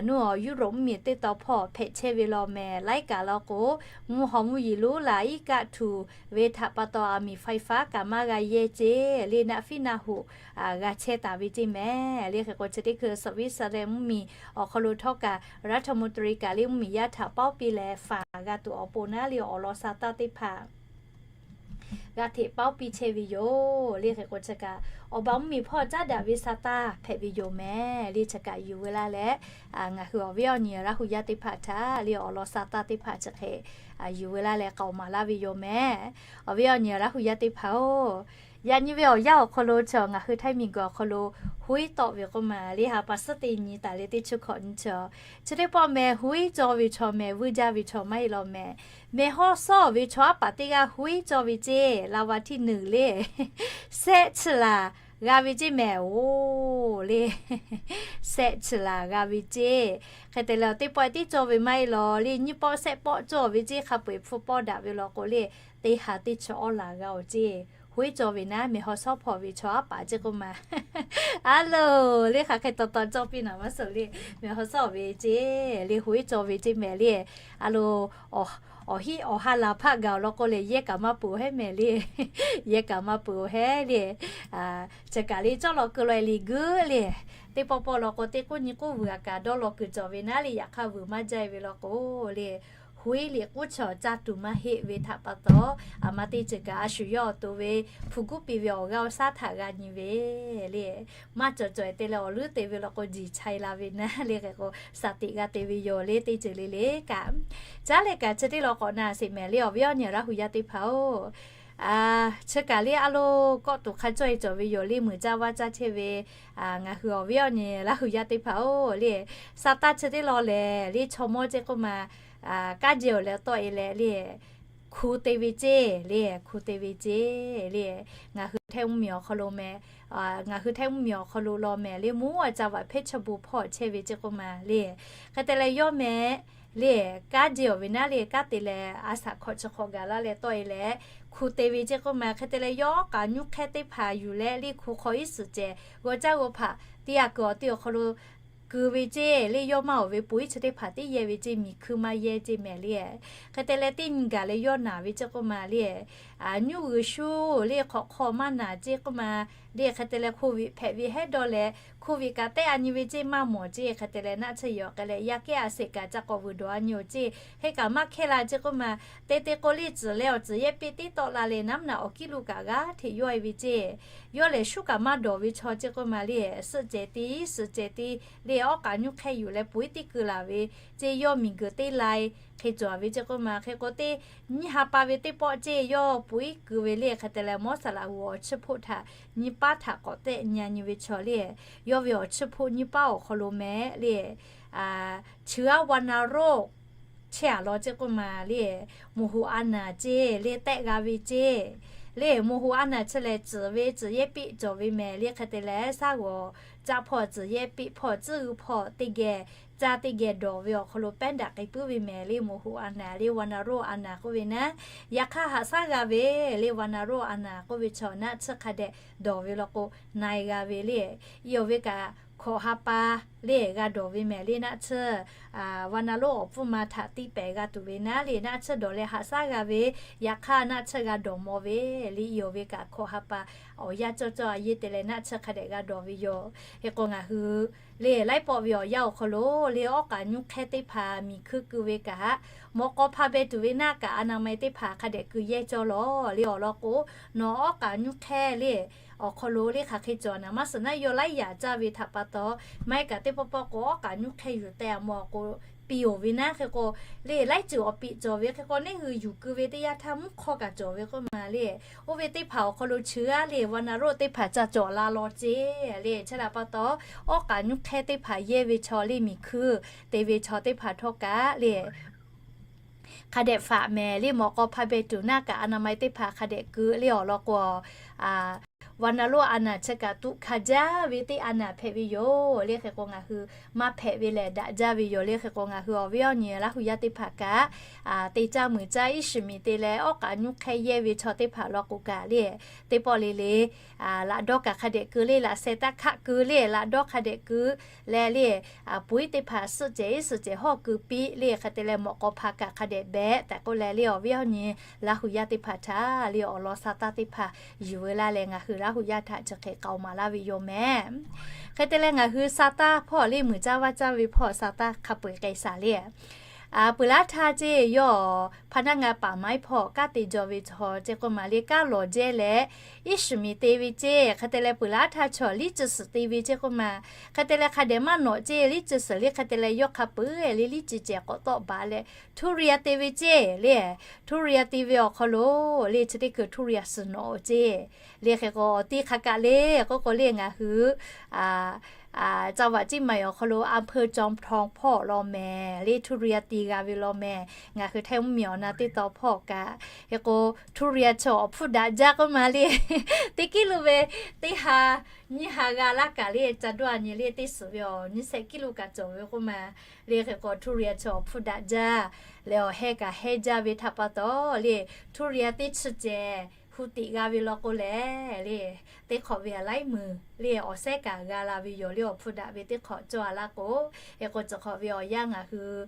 nuˇ awˬ Europe mvuhˇmiˬ teˇ taw hpawˇ hpehꞈ chehˇ ve law mehˍ. Laiˉ kaꞈ law k'o mvuhˇ haw mvuhˇ yeˬ lonˉ laˬ iˉ kaˆ htuˬ ve htaꞈ pa taw aˬ miˍ ไฟฟ้า kaꞈ maˇ g'a yehˇ ceˇ le naˆ fiˉ naˆ hoꞈ g'a chehˇ taˍ ve ceˇ mehˍ le. Hk'e k'o chi teˇ hkui Switzerland mvuhˇmiˬ awˬ hk'aw lo htawˇ kaꞈ รัฐมนตรี kaꞈ le mvuhˇmiˬ yaˇ htaꞈ paoˉ piˇ leh faˍ g'a tuˬ awˬ pon naˉ le awˬ lawn sa taˇ teˇ hpaˍ g'a hteꞈ paoˉ piˇ chehˇ ve yoˬ le. Hk'e k'o chi kaꞈ awˬ baˬ mvuhˇmiˬ hpawˇ caˉ daꞈ ve sa taˇ hpehꞈ ve yoˬ mehˍ le. Chi kaꞈ yuˬ veu laˇ leh ngaˬ hui awˬ viˉ awˬ nyi Laˇ hu yaˇ teˇ hpaˍ htaꞈ le awˬ lawn sa taˇ teˇ hpaˍ chi hk'e yuˬ veu laˇ leh k'aoˍ maˍ laˇ ve yoˬ mehˍ. Awˬ viˉ awˬ nyi Laˇ hu yaˇ teˇ hpaˍ-oˬ, yaꞈ nyi ve awˬ yanˇ awˬ hk'aw lo chi ngaˬ hui Htaiˇ miˬguiˬ awˬ hk'aw lo huiˉ tawˆ ve k'oˆ ma le ha pa suhˉ teˇ nyi taˍ leh teˇ chi hkawꞈ nyi chi, chi teˇ pawˆ meh huiˉ cawˇ ve chaw meh vuiˇ jaˇ ve chaw maˇ heˆ law mehˍ. Meh hawˉ sawˉ ve chaw aˉ paˍ teˇ g'aˇ huiˉ cawˇ ve ceˇ la va htiˇ nuˬ le sehˆ chi laˬ g'a ve ceˇ mehˍ-oˬ le. Sehˆ chi laˬ g'a ve ceˇ. Hk'e te leh teˇ pawˆ tiˉ cawˇ ve maˇ heˆ law le nyiˇ pawˆ sehˆ pawˆ cawˇ ve ceˇ hk'a peu-eˬ hpu pawˆ daꞈ ve law k'o le teˇ ha teˇ chi awˉ laˬ g'a-oˬ ceˇ. hui iˉ cawˬ ve naˉ, mehˬ haw shawˉ hpawˇ ve chaw aˉ paˍ ceˇ k'oˆ ma. A loˬ, le hk'aˬ hk'e taw taw cawˇ piˇ naˍ maˇ suhˍ le, mehˬ haw shawˉ ve ceˇ le, hui iˉ cawˬ ve ceˇ mehˍ le. A loˬ, awˬ hiˉ awˬ ha laˬ hpaˆ gaˬ awˬ lawn k'o lehˬ, yehˇ kaꞈ maˇ peuˬ awˬ heˉ mehˍ le. Yehˇ kaꞈ maˇ peuˬ awˬ heˉ le. Chi kaꞈ le cawˇ law keu law e le geuˆ le. Teˇ pawˆ pawˆ law k'o, teˇ k'oˆ nyi k'oˆ vuiˬ a kaꞈ dawˇ law kuiˬ cawˬ ve naˉ le, yaꞈ hk'aˇ vuiˬ maˇ jaˇ e ve law k'o le, hui liꞈ k'uˉ chaw caˇ tuˬ maˇ heˆ ve htaꞈ pa taw, a ma teˇ ceuˬ kaꞈ a shu yawˇ awˬ to ve hpu guˉ piˇ ve awˬ g'aˇ awˬ shaˉ htaꞈ g'a nyi ve le. Maˇ cawˬ cawˬ e te leh awˬ leuˉ te ve law k'o, jiˬ chai la ve naˉ le hk'e k'o, shaˍ tiꞈ g'a te ve yoˬ le, teˇ ceuˬ le le kaꞈ. Caˉ leh kaꞈ chi teˇ law k'awꞈ na sheˍ mehˍ le, awˬ viˉ awˬ nyi Laˇ hu yaˇ teˇ hpaˍ-oˬ. Chi kaꞈ le a loˬ, kawˆ tuˬ hk'a cawˇ e cawˬ ve yoˬ le, muiˬ caˇ vaˇ caˇ chehˇ ve ngaˬ hui awˬ viˉ awˬ nyi Laˇ hu yaˇ teˇ hpaˍ-oˬ le. Sa taˇ chi teˇ law lehˬ le, chaw mawˇ ceˇ k'oˆ ma, kanˉ jehˬ awˬ leh tawˆ e leh le, hku te ve ceˇ le, hku te ve ceˇ le. Ngaˬ hui Htaiˇ mvuhˇ miˬ awˬ hk'aw lo mehˍ, ngaˬ hui Htaiˇ mvuhˇ miˬ awˬ hk'aw lo law mehˍ le, mvuhˇ a ca vaꞈ hpehˇ chaˇ bon hpawˇ chehˇ ve ceˇ k'oˆ ma le. Hk'e te leh yawˇ mehˍ le, kanˉ jehˬ awˬ ve naˉ le, kanˉ te leh a shaꞈ hk'awꞈ chi hk'awꞈ gaˬ laˇ leh tawˆ e leh, hku te ve ceˇ k'oˆ ma. Hk'e te leh yawˇ awˉ k'aꞈ nyuˇ hk'ehˇ teˇ hpaˍ yuˬ leh le, hku hk'aw iˉ suhˍ cehˬ g'aw caˇ g'aw hpaꞈ teˇ g'aˇ kuiˬ awˬ te awˬ hk'aw lo keu ve ceˇ le, yawˇ maˇ awˬ ve po iˉ chi teˇ hpaˍ teˇ yehˇ ve ceˇ, miˬ hkuiˇ maˇ yehˇ ceˇ mehˍ le. Hk'e te leh teˇ nyi gaˬ leh yawˇ naˬ ve ceˇ k'oˆ ma le, nyuˇ g'uiˬ shu le hk'awꞈ hk'aw maˇ naˬ ceˇ k'oˆ ma le. Hk'e te leh โควิด hpehꞈ ve hehˉ dawˇ leh, โควิด kaꞈ tehˆ a nyi ve ceˇ maˇ mawˬ ceˇ. Hk'e te leh naˆ tsuhˇ yawˬ k'ai leh yaˇ kehˉ a sheˍ kaꞈ ca k'awꞈ vuiˬ dawˬ a nyi awˬ ceˇ, hk'e kaꞈ maˇ hkehˇ la ceˇ k'oˆ ma. Te te k'o le, tcuhˍ leh awˬ tcuhˍ yehˇ piˆ teˇ tawˆ la leh naˉ mvuhˇ naꞈ awˬ kiˉ lo kaꞈ g'aˇ hteꞈ yawˇ e ve ceˇ. Yawˇ lehˬ shuˉ kaꞈ maˇ dawˬ ve chaw ceˇ k'oˆ ma le, suhˆ cehˬ te suhˆ cehˬ te le, awˉ k'aꞈ nyuˇ hk'ehˇ yuˬ leh po iˉ teˇ keu laˬ ve ceˇ, yawˇ miˬ guiˬ teˇ lai hk'e cawˬ ve ceˇ k'oˆ ma. Hk'e k'o teˇ nyiˇ ha pa ve teˇ pawˆ ceˇ yawˇ po iˉ keu ve le. Hk'e te leh mawˇ saˍ laꞈ g'uˬ awˬ chiˇ hpoˆ htaꞈ nyi paˉ htaꞈ k'awꞈ tehˆ nyi a nyi ve chaw le, yawˇ ve awˬ chiˇ hpoˆ nyiˇ paˉ awˬ hk'aw lo mehˍ le, chi aˉ วัณโรค chehˇ a law ceˇ k'oˆ ma le, moˬ hoꞈ a naˬ ceˇ le, tehˆ g'a ve ceˇ le. Moˬ hoꞈ a naˬ chi lehˬ, tcuhˍ ve tcuhˍ yehˇ piˆ cawˬ ve mehˍ le. Hk'e te leh shaˉ g'awˬ caˇ hpawˇ tcuhˍ yehˇ piˆ hpawˇ tcuhˉ g'uiˬ hpawˇ teˇ geh caˇ teˇ geh dawˬ ve awˬ hk'aw lo pehˉ daꞈ k'ai puiˉ ve mehˍ le, moˬ hoꞈ a naˬ le, วัณโรค a naˬ k'oˆ ve naˉ. Yaꞈ hk'aˇ haꞈ shaˉ g'a ve le, วัณโรค a naˬ k'oˆ ve chaw naˆ tsuhˇ hk'a dehꞈ dawˬ ve law k'o, na e g'a ve le. Iˉ awˬ ve kaꞈ hkawꞈ ha pa le g'a dawˬ ve mehˍ le, naˆ tsuhˇ วัณโรค awˬ pfuhˇ ma htaꞈ tiˇ pehˍ g'a tuˬ ve naˉ le, naˆ tsuhˇ dawˬ leh haꞈ shaˉ g'a ve, yaꞈ hk'aˇ naˆ tsuhˇ g'a dawˬ maw ve le. Iˉ awˬ ve kaꞈ hkawꞈ ha pa awˬ yanˇ cawˇ cawˇ a yeˇ te leh naˆ tsuhˇ hk'a dehꞈ g'a dawˬ ve yoˬ. Hk'e k'o ngaˬ hui le laiˉ pawˆ ve awˬ yanˇ awˬ hk'aw lo le, awˉ k'aꞈ nyuˇ hk'ehˇ teˇ hpaˍ miˬ hkuiˇ keu ve kaꞈ, mawꞈ k'aw hpa beh tuˬ ve naˆ kaꞈ อนามัย teˇ hpaˍ hk'a dehꞈ keu yehˇ cawˇ lawˬ le. Awˬ lawn k'o, nawˬ awˉ k'aꞈ nyuˇ hk'ehˇ le awˬ hk'aw lo le hk'aˬ hk'e cawˬ naˍ maˇ suhˍ naˉ, yawˇ laiˉ yaꞈ caˇ ve htaꞈ pa taw, maˇ heˆ kaꞈ teˇ pawˆ pawˆ k'o awˉ k'aꞈ nyuˇ hk'ehˇ yuˬ teh a mawˬ k'o, piˇ oˬ ve naˉ. Hk'e k'o le laiˉ ceuˬ awˬ piꞈ cawˬ ve. Hk'e k'o neˇ hui yuˬ keu ve teˇ yanˇ htaˇ mvuhˇ hk'awˇ kaꞈ cawˬ ve k'oˆ ma le. Oˇ ve teˇ hpaˍ awˬ hk'aw lo chi g'aˇ le วัณโรค teˇ hpaˍ ca cawˬ la law ceˇ le. Chi htaꞈ pa taw, awˉ k'aꞈ nyuˇ hk'ehˇ teˇ hpaˍ yehˇ ve chaw le, miˬ hkuiˇ te ve chaw teˇ hpaˍ htawˇ kaꞈ le hk'a dehꞈ faꞈ mehˍ le, mawꞈ k'aw hpa beh tuˬ naˆ kaꞈ อนามัย teˇ hpaˍ hk'a dehꞈ keu le. Awˬ lawn k'o, วัณโรค a naˬ chi kaꞈ tuꞈ hkanˍ jaˇ ve teˇ a naˬ hpehꞈ ve yoˬ le. Hk'e k'o ngaˬ hui maˇ hpehꞈ ve lehˬ daꞈ jaˇ ve yoˬ le. Hk'e k'o ngaˬ hui awˬ viˉ awˬ nyi Laˇ hu yaˇ teˇ hpaˍ kaꞈ, te caˇ muiˬ caˇ iˉ shiˍ miˬ te leh awˉ k'aꞈ nyuˇ hk'ehˇ yehˇ ve chaw teˇ hpaˍ law k'o kaꞈ le, teˇ pawˆ le le laꞈ dawˇ kaꞈ hk'a dehꞈ keu le, laꞈ sheh taˇ hkaˆ keu le, laꞈ dawˇ hk'a dehꞈ keu leh le, puiˉ teˇ hpaˍ suhˆ cehˬ iˉ suhˍ cehˬ hawˇ keu piˇ le. Hk'e te leh mawꞈ k'aw hpa kaꞈ hk'a dehꞈ behꞈ tehꞈ k'oˆ leh le, awˬ viˉ awˬ nyi Laˇ hu yaˇ teˇ hpaˍ htaꞈ le awˬ lawn sa taˇ teˇ hpaˍ yuˬ ve laˇ leh, ngaˬ hui Laˇ hu yaˇ htaꞈ chi hk'e k'aoˍ maˍ laˇ ve yoˬ mehˍ. Hk'e te leh ngaˬ hui sa taˇ hpawˇ le muiˬ caˇ vaˇ caˇ ve hpawˇ sa taˇ hk'a peu-eˬ k'ai shaˍ le. Peuˬ laˉ htaˇ ceˇ yawˇ พนักงานป่าไม้ hpawˇ kanˉ te jaw ve chaw ceˇ k'oˆ ma le, kanˉ lawˬ jehˇ leh iˉ shiˍ miˬ te ve ceˇ. Hk'e te leh peuˬ laˉ htaˇ chaw liˇ ci suhˍ te ve ceˇ k'oˆ ma. Hk'e te leh hk'a dehꞈ maˇ nawꞈ ceˇ, liˇ ci suhˍ le. Hk'e te leh yawˇ hk'a peu-eˬ le liˇ ci cehˬ k'awꞈ tawˆ baˬ leh ทุเรียน te ve ceˇ le. ทุเรียน te ve awˬ hk'aw lo le chi teˇ hkui ทุเรียน suhˍ nawꞈ ceˇ le. Hk'e k'o awˬ ti hk'a kaꞈ le k'oˆ k'o le ngaˬ hui จังหวัดเชียงใหม่ awˬ hk'aw lo อำเภอจอมทอง hpawˇ law mehˍ le, ทุเรียน te g'a ve law mehˍ. Ngaˬ hui Htaiˇ mvuhˇ miˬ awˬ na teˇ taw hpawˇ kaꞈ hk'e k'o ทุเรียน chaw awˬ hpfuhˇ daꞈ jaˇ k'oˆ ma le. Teˇ kiˉ lo ve teˇ ha nyiˇ ha g'a laˇ kaꞈ le ca dawˇ a nyi le, teˇ suhˍ ve awˬ nyiˇ shehˆ kiˉ lo kaꞈ cawˬ ve k'oˆ ma le. Hk'e k'o ทุเรียน chaw awˬ hpfuhˇ daꞈ jaˇ leh awˬ heh kaꞈ hehˇ jaˇ ve htaꞈ pa taw le, ทุเรียน teˇ chi cehˬ hpu tiꞈ g'a ve law k'o lehˬ, le teˇ hk'awꞈ ve a laiˉ meuˍ le awˬ sehˉ kaꞈ g'a la ve yoˬ. Le awˬ hpfuhˇ daꞈ ve teˇ hk'awꞈ cawˇ a laˇ k'o, hk'e k'o chi hk'awꞈ ve awˬ yanˇ ngaˬ hui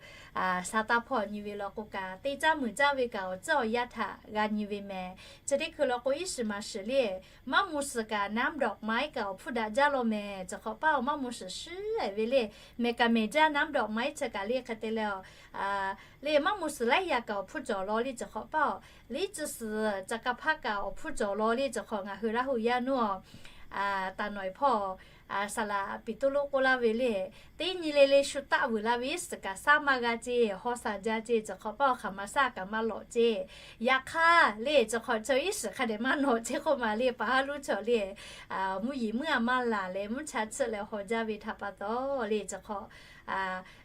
sa taˇ hpawˇ nyi ve law k'o kaꞈ, teˇ caˇ meuˍ caˇ ve kaꞈ awˬ tcuhˉ awˬ yanˇ htaꞈ g'a nyi ve mehˍ. Chi teˇ hkui law k'o, iˉ shiˍ maˍ shiˍ le maˇ mu suhˍ kaꞈ น้ำดอกไม้ kaꞈ awˬ hpfuhˇ daꞈ jaˇ law mehˍ. Chi hk'awꞈ paˇ awˬ maˇ mu suhˍ shiˍ ve le mehˍ kaꞈ mehˍ jaˇ น้ำดอกไม้ chi kaꞈ le hk'e te leh le maˇ mu suhˍ laiˉ yaꞈ kaꞈ awˬ hpfuhˇ cawˬ law le. Chi hk'awꞈ paˇ awˬ liˇ chi suhˍ ca ka hpaˇ kaꞈ awˬ hpfuhˇ cawˬ law le. Chi hk'awꞈ ngaˬ hui Laˇ hu yaˇ nuˇ a taˍ nawˬ e hpawˇ saˍ laꞈ Peˍtruˆ k'oˆ laˇ ve le, teˇ nyi le le shu taˆ vuiˬ la ve iˉ shiˍ kaꞈ saˉ maˇ g'a ceˇ, haw saˍ jaˇ ceˇ. Chi hk'awꞈ paˇ awˬ hk'aˬ ma saˉ kaꞈ maˇ lawꞈ ceˇ. Yaꞈ hk'aˇ le chi hk'awꞈ chaw iˉ shiˍ hk'a dehꞈ maˇ nawꞈ ceˇ k'oˆ ma le, paˍ haˉ luˉ chaw le mvuhˇ yeˬ meuˇ a maˇ laˬ leh mvuhˇ cha tsuhˆ leh haw jaˇ ve htaꞈ pa taw le chi hk'awꞈ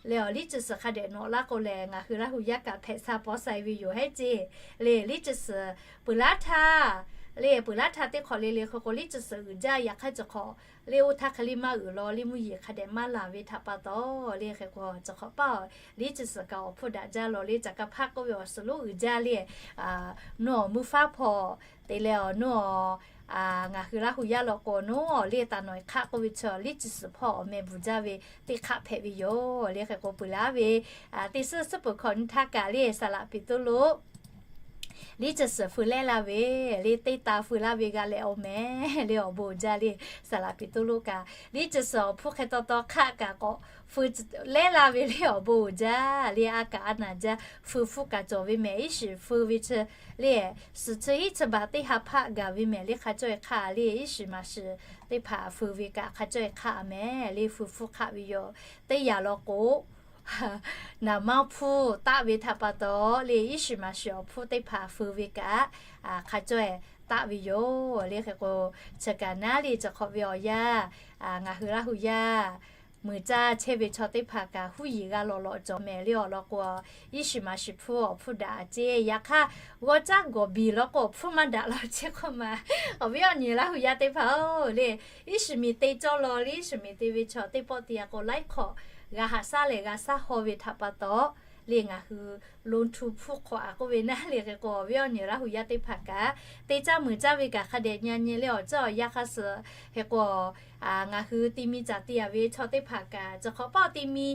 le awˬ liˇ chi suhˍ hk'a dehꞈ nawꞈ laˇ k'o lehˬ, ngaˬ hui Laˇ hu yaˇ kaꞈ hpehꞈ sha paw sha e ve yoˬ hehˉ ceˇ. Le liˇ chi suhˍ peuˬ laˉ htaˇ le peuˬ laˉ htaˇ teˇ hk'awꞈ le le hk'e k'o liˇ chi suhˍ uiˍ jaˇ. Yaꞈ hk'aˇ chi hk'awꞈ le oˇ htaˇ hk'e le maˇ uiˍ law le mvuhˇ yeˬ hk'a dehꞈ maˇ laˬ ve htaꞈ pa taw le hk'e k'o chi hk'awꞈ paˇ liˇ chi suhˍ kaꞈ awˬ hpfuhˇ daꞈ jaˇ law le ca ka hpaˇ k'oˆ ve awˬ suhˍ lonˉ uiˍ jaˇ le nuˇ awˬ mvuhˇ faˉ hpawˇ te leh awˬ nuˇ a ngaˬ hui Laˇ hu yaˇ law k'o nuˇ awˬ le taˍ nawˬ e hk'aˆ k'oˆ ve chi liˇ chi suhˍ hpawˇ awˬ meh bvuhˬ jaˇ ve teˇ hk'aˆ hpehꞈ ve yoˬ. Le hk'e k'o peuˬ laˉ ve teˇ suhˉ suhˉ peuˬ hkawꞈ nyi htaˇ kaꞈ le saˍ laꞈ Peˍtruˆ liˇ chi suhˍ feu lehˉ laˇ ve le teˇ ta feu laˇ ve g'a leh awˬ meh le awˬ bon uiˍ jaˇ le saˍ laꞈ Peˍtruˆ kaꞈ liˇ chi suhˍ awˬ hpfuhˇ hk'e taw taw hk'aˆ kaꞈ k'awꞈ feu lehˉ laˇ ve le awˬ bon uiˍ jaˇ le a kaꞈ a naˍ jaˇ feu hpfuhˇ kaꞈ cawˬ ve mehˍ. Iˉ shiˍ feu ve chi le suhˍ chi hiˉ chi baˬ teˇ ha hpaˆ gaˬ ve mehˍ le hk'a cawˇ e hk'aˆ le iˉ shiˍ maˍ shiˍ teˇ hpaˍ feu ve kaꞈ hk'a cawˇ e hk'aˆ a mehˍ le feu hpfuhˇ hk'aˆ ve yoˬ. Teˇ yanˇ law k'o naˍ manˇ hpfuhˇ taˆ ve htaꞈ pa taw le iˉ shiˍ maˍ shiˍ awˬ hpfuhˇ teˇ hpaˍ feu ve kaꞈ hk'a cawˇ e taˆ ve yoˬ. Le hk'e k'o chi kaꞈ naˉ le chi hk'awꞈ ve awˬ yanˇ ngaˬ hui Laˇ hu yaˇ mui caˇ chehˇ ve chaw teˇ hpaˍ kaꞈ huˉ yiˍ g'a lawꞈ lawꞈ cawˬ mehˍ le awˬ lawn k'o iˉ shiˍ maˍ shiˍ hpfuhˇ awˬ hpfuhˇ daꞈ a ceˇ. Yaꞈ hk'aˇ g'awˇ caˇ gawˬ biˬ law k'o awˬ hpfuhˇ maˇ daꞈ law ceˇ k'oˆ ma awˬ viˉ awˬ nyi Laˇ hu yaˇ teˇ hpaˍ-oˬ le iˉ shiˍ miˬ te cawˇ law le iˉ shiˍ miˬ te ve chaw teˇ pawˆ te a k'o laiˉ hk'awꞈ g'a haꞈ shaˉ leh g'a shaˉ haw ve htaꞈ pa taw le ngaˬ hui lo htu hpfuhˇ hk'awꞈ a k'oˆ ve naˉ le hk'e k'o awˬ viˉ awˬ nyi Laˇ hu yaˇ teˇ hpaˍ kaꞈ te caˇ mui caˇ ve kaꞈ hk'a dehꞈ nyi nyi le awˬ ceuˬ awˬ yanˇ hk'aˇ suh hk'e k'o ngaˬ hui ti mi caˍ te a ve chaw teˇ hpaˍ kaꞈ chi hk'awꞈ paˇ ti mi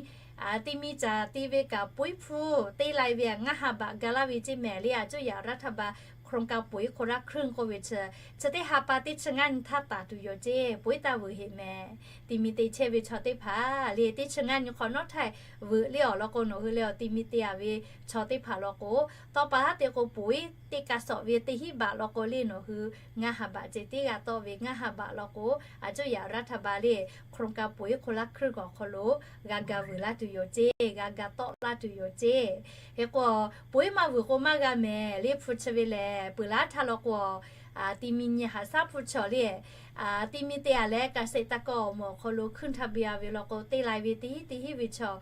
ti mi caˍ te ve kaꞈ poiˉ hpfuhˇ teˇ lai ve a ngaˇ ha baꞈ ga laˇ ve ceˇ mehˍ le a cuˇ yaꞈ รัฐบาล โครงการ ปุ๋ยคนละครึ่ง k'oˆ ve chi chi teˇ ha pa teˇ chi ngaˇ nyi htaˇ taˍ tuˬ yoˬ ceˇ. Poiˉ taˇ vuiˬ heꞈ mehˍ ti mi te chehˇ ve chaw teˇ hpaˍ le teˇ chi ngaˇ nyi hk'awꞈ nawˉ htaˇ vuiˬ le awˬ lawn k'o nawˬ hui le awˬ ti mi te a ve chaw teˇ hpaˍ law k'o tawˇ pa haˉ te k'o poiˉ teˇ ka sawꞈ ve teˇ hiˉ baꞈ law k'o le nawˬ hui ngaˇ ha baꞈ ceˇ teˇ g'a tawˆ ve ngaˇ ha baꞈ law k'o a cuˇ yaꞈ รัฐบาล le โครงการ ปุ๋ยคนละครึ่ง awˬ hk'aw lo g'a ga vuiˬ laˇ tuˬ yoˬ ceˇ, g'a ga tawˆ laˇ tuˬ yoˬ ceˇ. Hk'e k'o poiˉ maˇ vuiˬ k'o maˇ g'a mehˍ le hpu chi ve lehˬ peuˬ laˉ htaˇ law k'o ti mi nyi haꞈ shaˉ hpu chaw le ti mi te a leh kaꞈ sheˍ taˇ kaw awˬ moˍ awˬ hk'aw lo ขึ้นทะเบียน ve law k'o teˇ lai ve teˇ hiˉ teˇ hiˉ ve chaw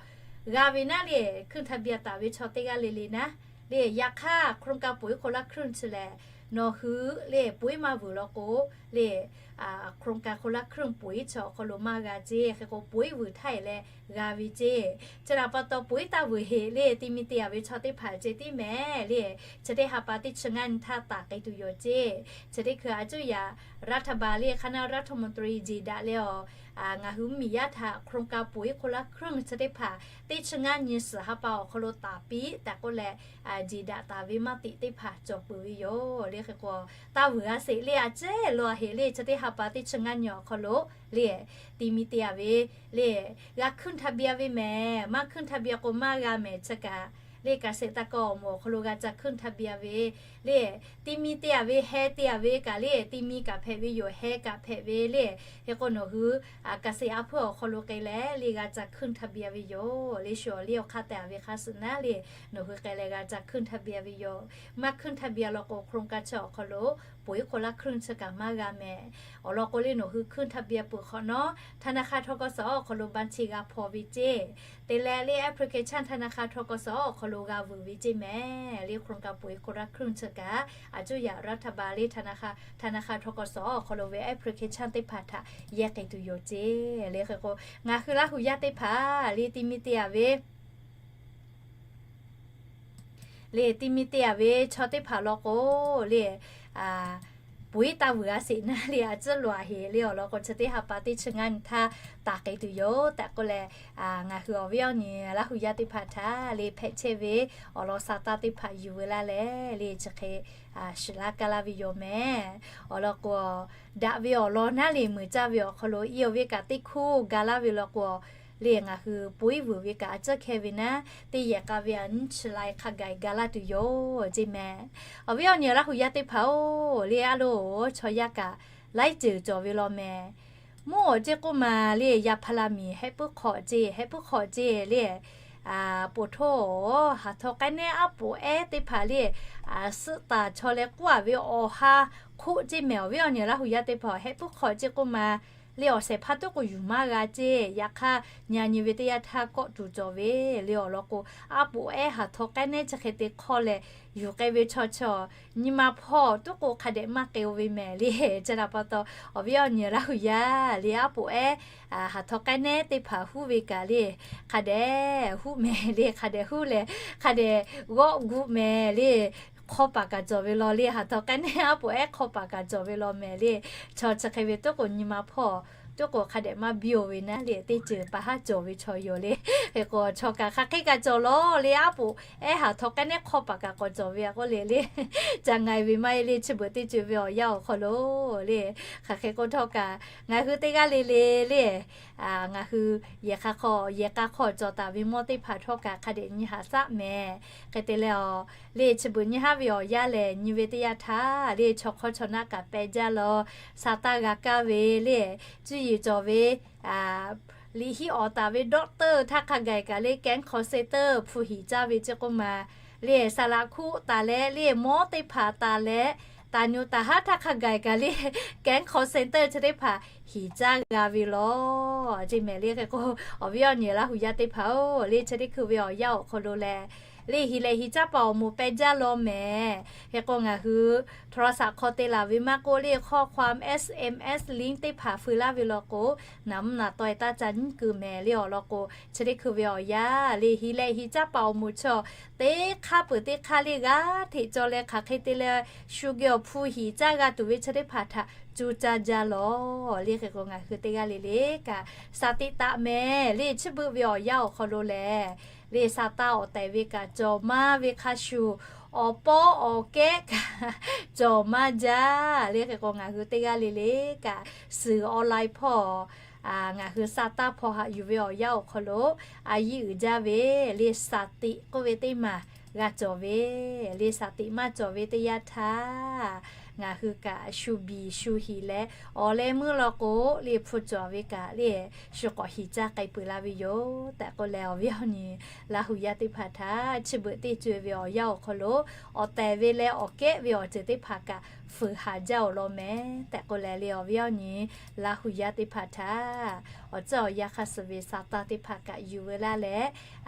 g'a ve naˉ le ขึ้นทะเบียน taˍ ve chaw teˇ g'aˇ le le naˉ le yaꞈ hk'aˇ โครงการ ปุ๋ยคนละครึ่ง chi lehˬ nawˬ hui le poiˉ maˇ vuiˬ law k'o le โครงการ คนละครึ่ง poiˉ chi awˬ hk'aw lo maˇ g'a ceˇ. Hk'e k'o poiˉ vuiˬ htaˇ e leh g'a ve ceˇ. Chi htaꞈ pa taw poiˉ taˇ vuiˬ heꞈ le ti mi te a ve chaw teˇ hpaˍ ceˇ tiˉ mehˍ le chi teˇ ha pa teˇ chi ngaˇ nyi htaˇ taˍ k'ai tuˬ yoˬ ceˇ. Chi teˇ hkui a cuˇ yaꞈ รัฐบาล le คณะรัฐมนตรี jeˬ daꞈ leh awˬ ngaˬ hui mvuhˇ miˬ yaˇ htaꞈ โครงการ ปุ๋ยคนละครึ่ง chi teˇ hpaˍ teˇ chi ngaˇ nyi suhˍ ha pa awˬ hk'aw lo taˍ piˇ tehꞈ k'oˆ leh jeˬ daꞈ taˍ ve maˇ tiꞈ teˇ hpaˍ cawˬ peuˬ ve yoˬ le. Hk'e k'o taˇ vuiˬ g'a sheˍ le a ceˇ lo a heꞈ le chi teˇ ha pa teˇ chi ngaˇ nyi awˬ hk'aw lo le ti mi te a ve le g'a ขึ้นทะเบียน ve mehˍ. Maˇ ขึ้นทะเบียน k'o maˇ g'a mehˍ chi kaꞈ le kaꞈ sheˍ taˇ kaw awˬ moˍ awˬ hk'aw lo g'a ca ขึ้นทะเบียน ve le ti mi te a ve heh te a ve kaꞈ le ti mi kaꞈ hpehꞈ ve yoˬ heh kaꞈ hpehꞈ ve le. Hk'e k'o nawˬ hui kaꞈ sheˍ a hpuˇ awˬ hk'aw lo k'ai leh le g'a ca ขึ้นทะเบียน ve yoˬ le shu awˬ liˇ awˬ hk'aˇ te a ve hk'a suh naˉ le nawˬ hui k'ai leh g'a ca ขึ้นทะเบียน ve yoˬ. Maˇ ขึ้นทะเบียน law k'o โครงการ chi awˬ hk'aw lo poiˉ คนละครึ่ง chi kaꞈ maˇ g'a mehˍ. Awˬ lawn k'o le nawˬ hui ขึ้นทะเบียน peuˬ hk'awꞈ nawˉ ธนาคาร ทกส awˬ hk'aw lo บัญชี g'a hpaw ve ceˇ. Te leh le application ธนาคาร ทกส awˬ hk'aw lo g'a vuiˬ ve ceˇ mehˍ le โครงการ ปุ๋ยคนละครึ่ง chi kaꞈ a cuˇ yaꞈ รัฐบาล le ธนาคาร ทกส awˬ hk'aw lo ve application teˇ hpaˍ htaꞈ yehˇ k'ai tuˬ yoˬ ceˇ. Le hk'e k'o ngaˬ hui Laˇ hu yaˇ teˇ hpaˍ le ti mi te a ve le ti mi te a ve chaw teˇ hpaˍ law k'o le a Peuˬ iˉ taˇ vuiˬ a sheˍ naˉ le, a ciˉ loꞈ a heˍ le awˬ lawn k'o, chi teˇ ha pa teˇ chi ngaˇ nyi htaˇ taˍ k'e tuˬ yoˬ tehꞈ k'oˆ leh, ngaˬ hui awˬ viˉ awˬ nyi Laˇ hu yaˇ teˇ hpaˍ htaꞈ le hpehꞈ chehˇ ve awˬ lawn sa taˇ teˇ hpaˍ yuˬ veu laˇ leh le chi hk'e shiˍ laˇ kaˇ laˇ ve yoˬ mehˍ. Awˬ lawn k'o, daꞈ ve awˬ lawn naˉ le meuˍ caˇ ve awˬ hk'aw lo iˉ ve kaꞈ teˇ hkuˇ ga laˇ ve law k'o, le ngaˬ hui peuˬ iˉ vuiˬ ve kaꞈ a ciˉ hkeh ve naˉ, teˇ yehˬ k'a ve a nyiˇ chi lai hk'a gaˬ ga laˇ tuˬ yoˬ ceˇ mehˍ. Awˬ viˉ awˬ nyi Laˇ hu yaˇ teˇ hpaˍ-oˬ, le a loˬ chaw yaˇ kaꞈ laiˉ ceuˬ cawˬ ve law mehˍ. Mvuhˇ awˬ ceˇ k'oˆ ma le yaˇ hpaˇ laˇ miˬ hehˆ puiˉ hk'awꞈ ceˇ, hehˆ puiˉ hk'awꞈ ceˇ le, poˬ htoˇ haˍ htaw k'ai neˉ aˉ poꞈ ehˉ teˇ hpaˍ le, suhˆ taˍ chaw leh k'oˆ a ve awˬ ha hk'oˆ ceˇ mehˍ. Awˬ viˉ awˬ nyi Laˇ hu yaˇ teˇ hpaˍ hehˆ puiˉ hk'awꞈ ceˇ k'oˆ ma le awˬ shehˍ hpaˇ tuˉ k'o yuˬ maˇ g'a ceˇ. Yaꞈ hk'aˇ nyi a nyi ve teˇ yanˇ htaˇ kawˆ tuˬ cawˬ ve le awˬ lawn k'o, aˉ poꞈ ehˉ haˍ htaw k'ai neˉ chi hk'e te hk'awˇ leh yuˬ k'ai ve chaw chi nyi ma hpawˇ tuˉ k'o hk'a dehꞈ maˇ k'ai-o ve mehˍ le. Chi htaꞈ pa taw, awˬ viˉ awˬ nyi Laˇ hu yaˇ le aˉ poꞈ ehˉ haˍ htaw k'ai neˉ teˇ hpaˍ huˉ ve kaꞈ le hk'a dehꞈ huˉ mehˍ le. Hk'a dehꞈ huˉ leh hk'a dehꞈ g'awˆ guˆ mehˍ le. Hk'awˇ paˍ kaꞈ cawˬ ve law le, haˍ htaw k'ai neˉ aˉ poꞈ ehˉ hk'awˇ paˍ kaꞈ cawˬ ve law mehˍ le. Chaw chi hk'e ve tuˉ k'o nyi ma hpawˇ tuˉ k'o hk'a dehꞈ maˇ biˇ-o ve naˉ le, teˇ ceuˬ pa haˉ cawˬ ve chaw yoˬ le. Hk'e k'o chaw kaꞈ hk'aˬ hk'e kaꞈ cawˬ law le, aˉ poꞈ ehˉ haˍ htaw k'ai neˉ hk'awˇ paˍ kaꞈ k'awꞈ cawˬ ve a k'oˆ le le. Ca nga-e ve maˇ heˆ le, chi beuꞈ teˇ ceuˬ ve awˬ yanˇ awˬ hk'aw lo le. Hk'aˬ hk'e k'o htawˇ kaꞈ ngaˬ hui teˇ g'aˇ le le le ngaˬ hui yehˬ k'a hk'aw, yehˬ k'a hk'aw cawˬ taˍ ve mawˇ teˇ hpaˍ htawˇ kaꞈ hk'a dehꞈ nyi haꞈ shaˆ mehˍ. Hk'e te leh a, le chi beuꞈ nyi haˉ ve awˬ yanˇ lehˬ nyi ve teˇ yanˇ htaˇ le chaw hk'awˇ chaw naˆ kaꞈ peh jaˇ law, sa taˇ g'a kaˇ ve le, cuˇ yiˍ cawˬ ve liꞈ hiˆ awˍ taˍ ve doctor htaˇ hk'a gaˬ kaꞈ le kehˉ hk'aw center hpu hiˍ caˇ ve ceˇ k'oˆ ma le, saˍ laꞈ hkuˆ taˍ leh le mawˇ teˇ hpaˍ taˍ leh, taˍ nyu taˍ haˉ htaˇ hk'a gaˬ kaꞈ le kehˉ hk'aw center chi teˇ hpaˍ hiˍ caˇ g'a ve law ceˇ mehˍ le. Hk'e k'o, awˬ viˉ awˬ nyi Laˇ hu yaˇ teˇ hpaˍ-oˬ, le chi teˇ hkui ve awˬ yanˇ awˬ hk'aw lo leh le hiˍ leh hiˍ caˇ paˍ awˬ moˍ peh jaˇ law mehˍ. Hk'e k'o ngaˬ hui โทรศัพท์ hk'aw te laˬ ve maˇ k'oˆ le ข้อความ SMS link teˇ hpaˍ feu laˇ ve law k'o, naˍ mvuhˇ naˍ taweh taˇ ca nyiˉ keu mehˍ le awˬ lawn k'o, chi teˇ hkui ve awˬ yanˇ le hiˍ leh hiˍ caˇ paˍ awˬ moˍ chaw teˇ hk'aˇ peuˬ teˇ hk'aˇ le g'aˇ hteꞈ cawˬ leh hk'aˬ hk'e te leh shu geh awˬ hpu hiˍ caˇ g'a tuˬ ve chi teˇ hpaˍ htaꞈ cuˇ caˇ jaˇ law le. Hk'e k'o ngaˬ hui teˇ g'aˇ le le kaꞈ สติ taˆ mehˍ le. Chi beuꞈ ve awˬ yanˇ awˬ hk'aw lo lehˬ le sa taˇ awˬ tehˬ ve kaꞈ cawˬ maˇ ve hk'a shuˍ, awˬ pawˇ awˬ kehˉ kaꞈ cawˬ maˇ jaˇ le. Hk'e k'o ngaˬ hui teˇ g'aˇ le le kaꞈ suhˍ online hpawˇ ngaˬ hui sa taˇ hpawˇ haꞈ yuˬ ve awˬ yanˇ awˬ hk'aw lo a yiˇ uiˍ jaˇ ve le สติ k'oˆ ve teˇ maˬ g'a cawˬ ve le. สติ maˇ cawˬ ve teˇ yanˇ htaˇ ngaˬ hui kaꞈ shu biˬ shu hiˍ leh awˬ leh meuˇ law k'o le hpu cawˬ ve kaꞈ le shu k'awꞈ hiˍ caˇ k'ai peuˬ laˇ ve yoˬ tehꞈ k'oˆ leh awˬ viˉ awˬ nyi Laˇ hu yaˇ teˇ hpaˍ htaꞈ chi beuꞈ teˇ co-e ve awˬ yanˇ awˬ hk'aw lo awˬ tehˬ ve leh awˬ kehˉ ve awˬ ceuˬ teˇ hpaˍ kaꞈ fuiˍ haˍ jaˇ-oˬ law mehˍ tehꞈ k'oˆ leh le awˬ viˉ awˬ nyi Laˇ hu yaˇ teˇ hpaˍ htaꞈ awˬ ceuˬ awˬ yanˇ hk'aˇ suh ve sa taˇ teˇ hpaˍ kaꞈ yuˬ veu laˇ leh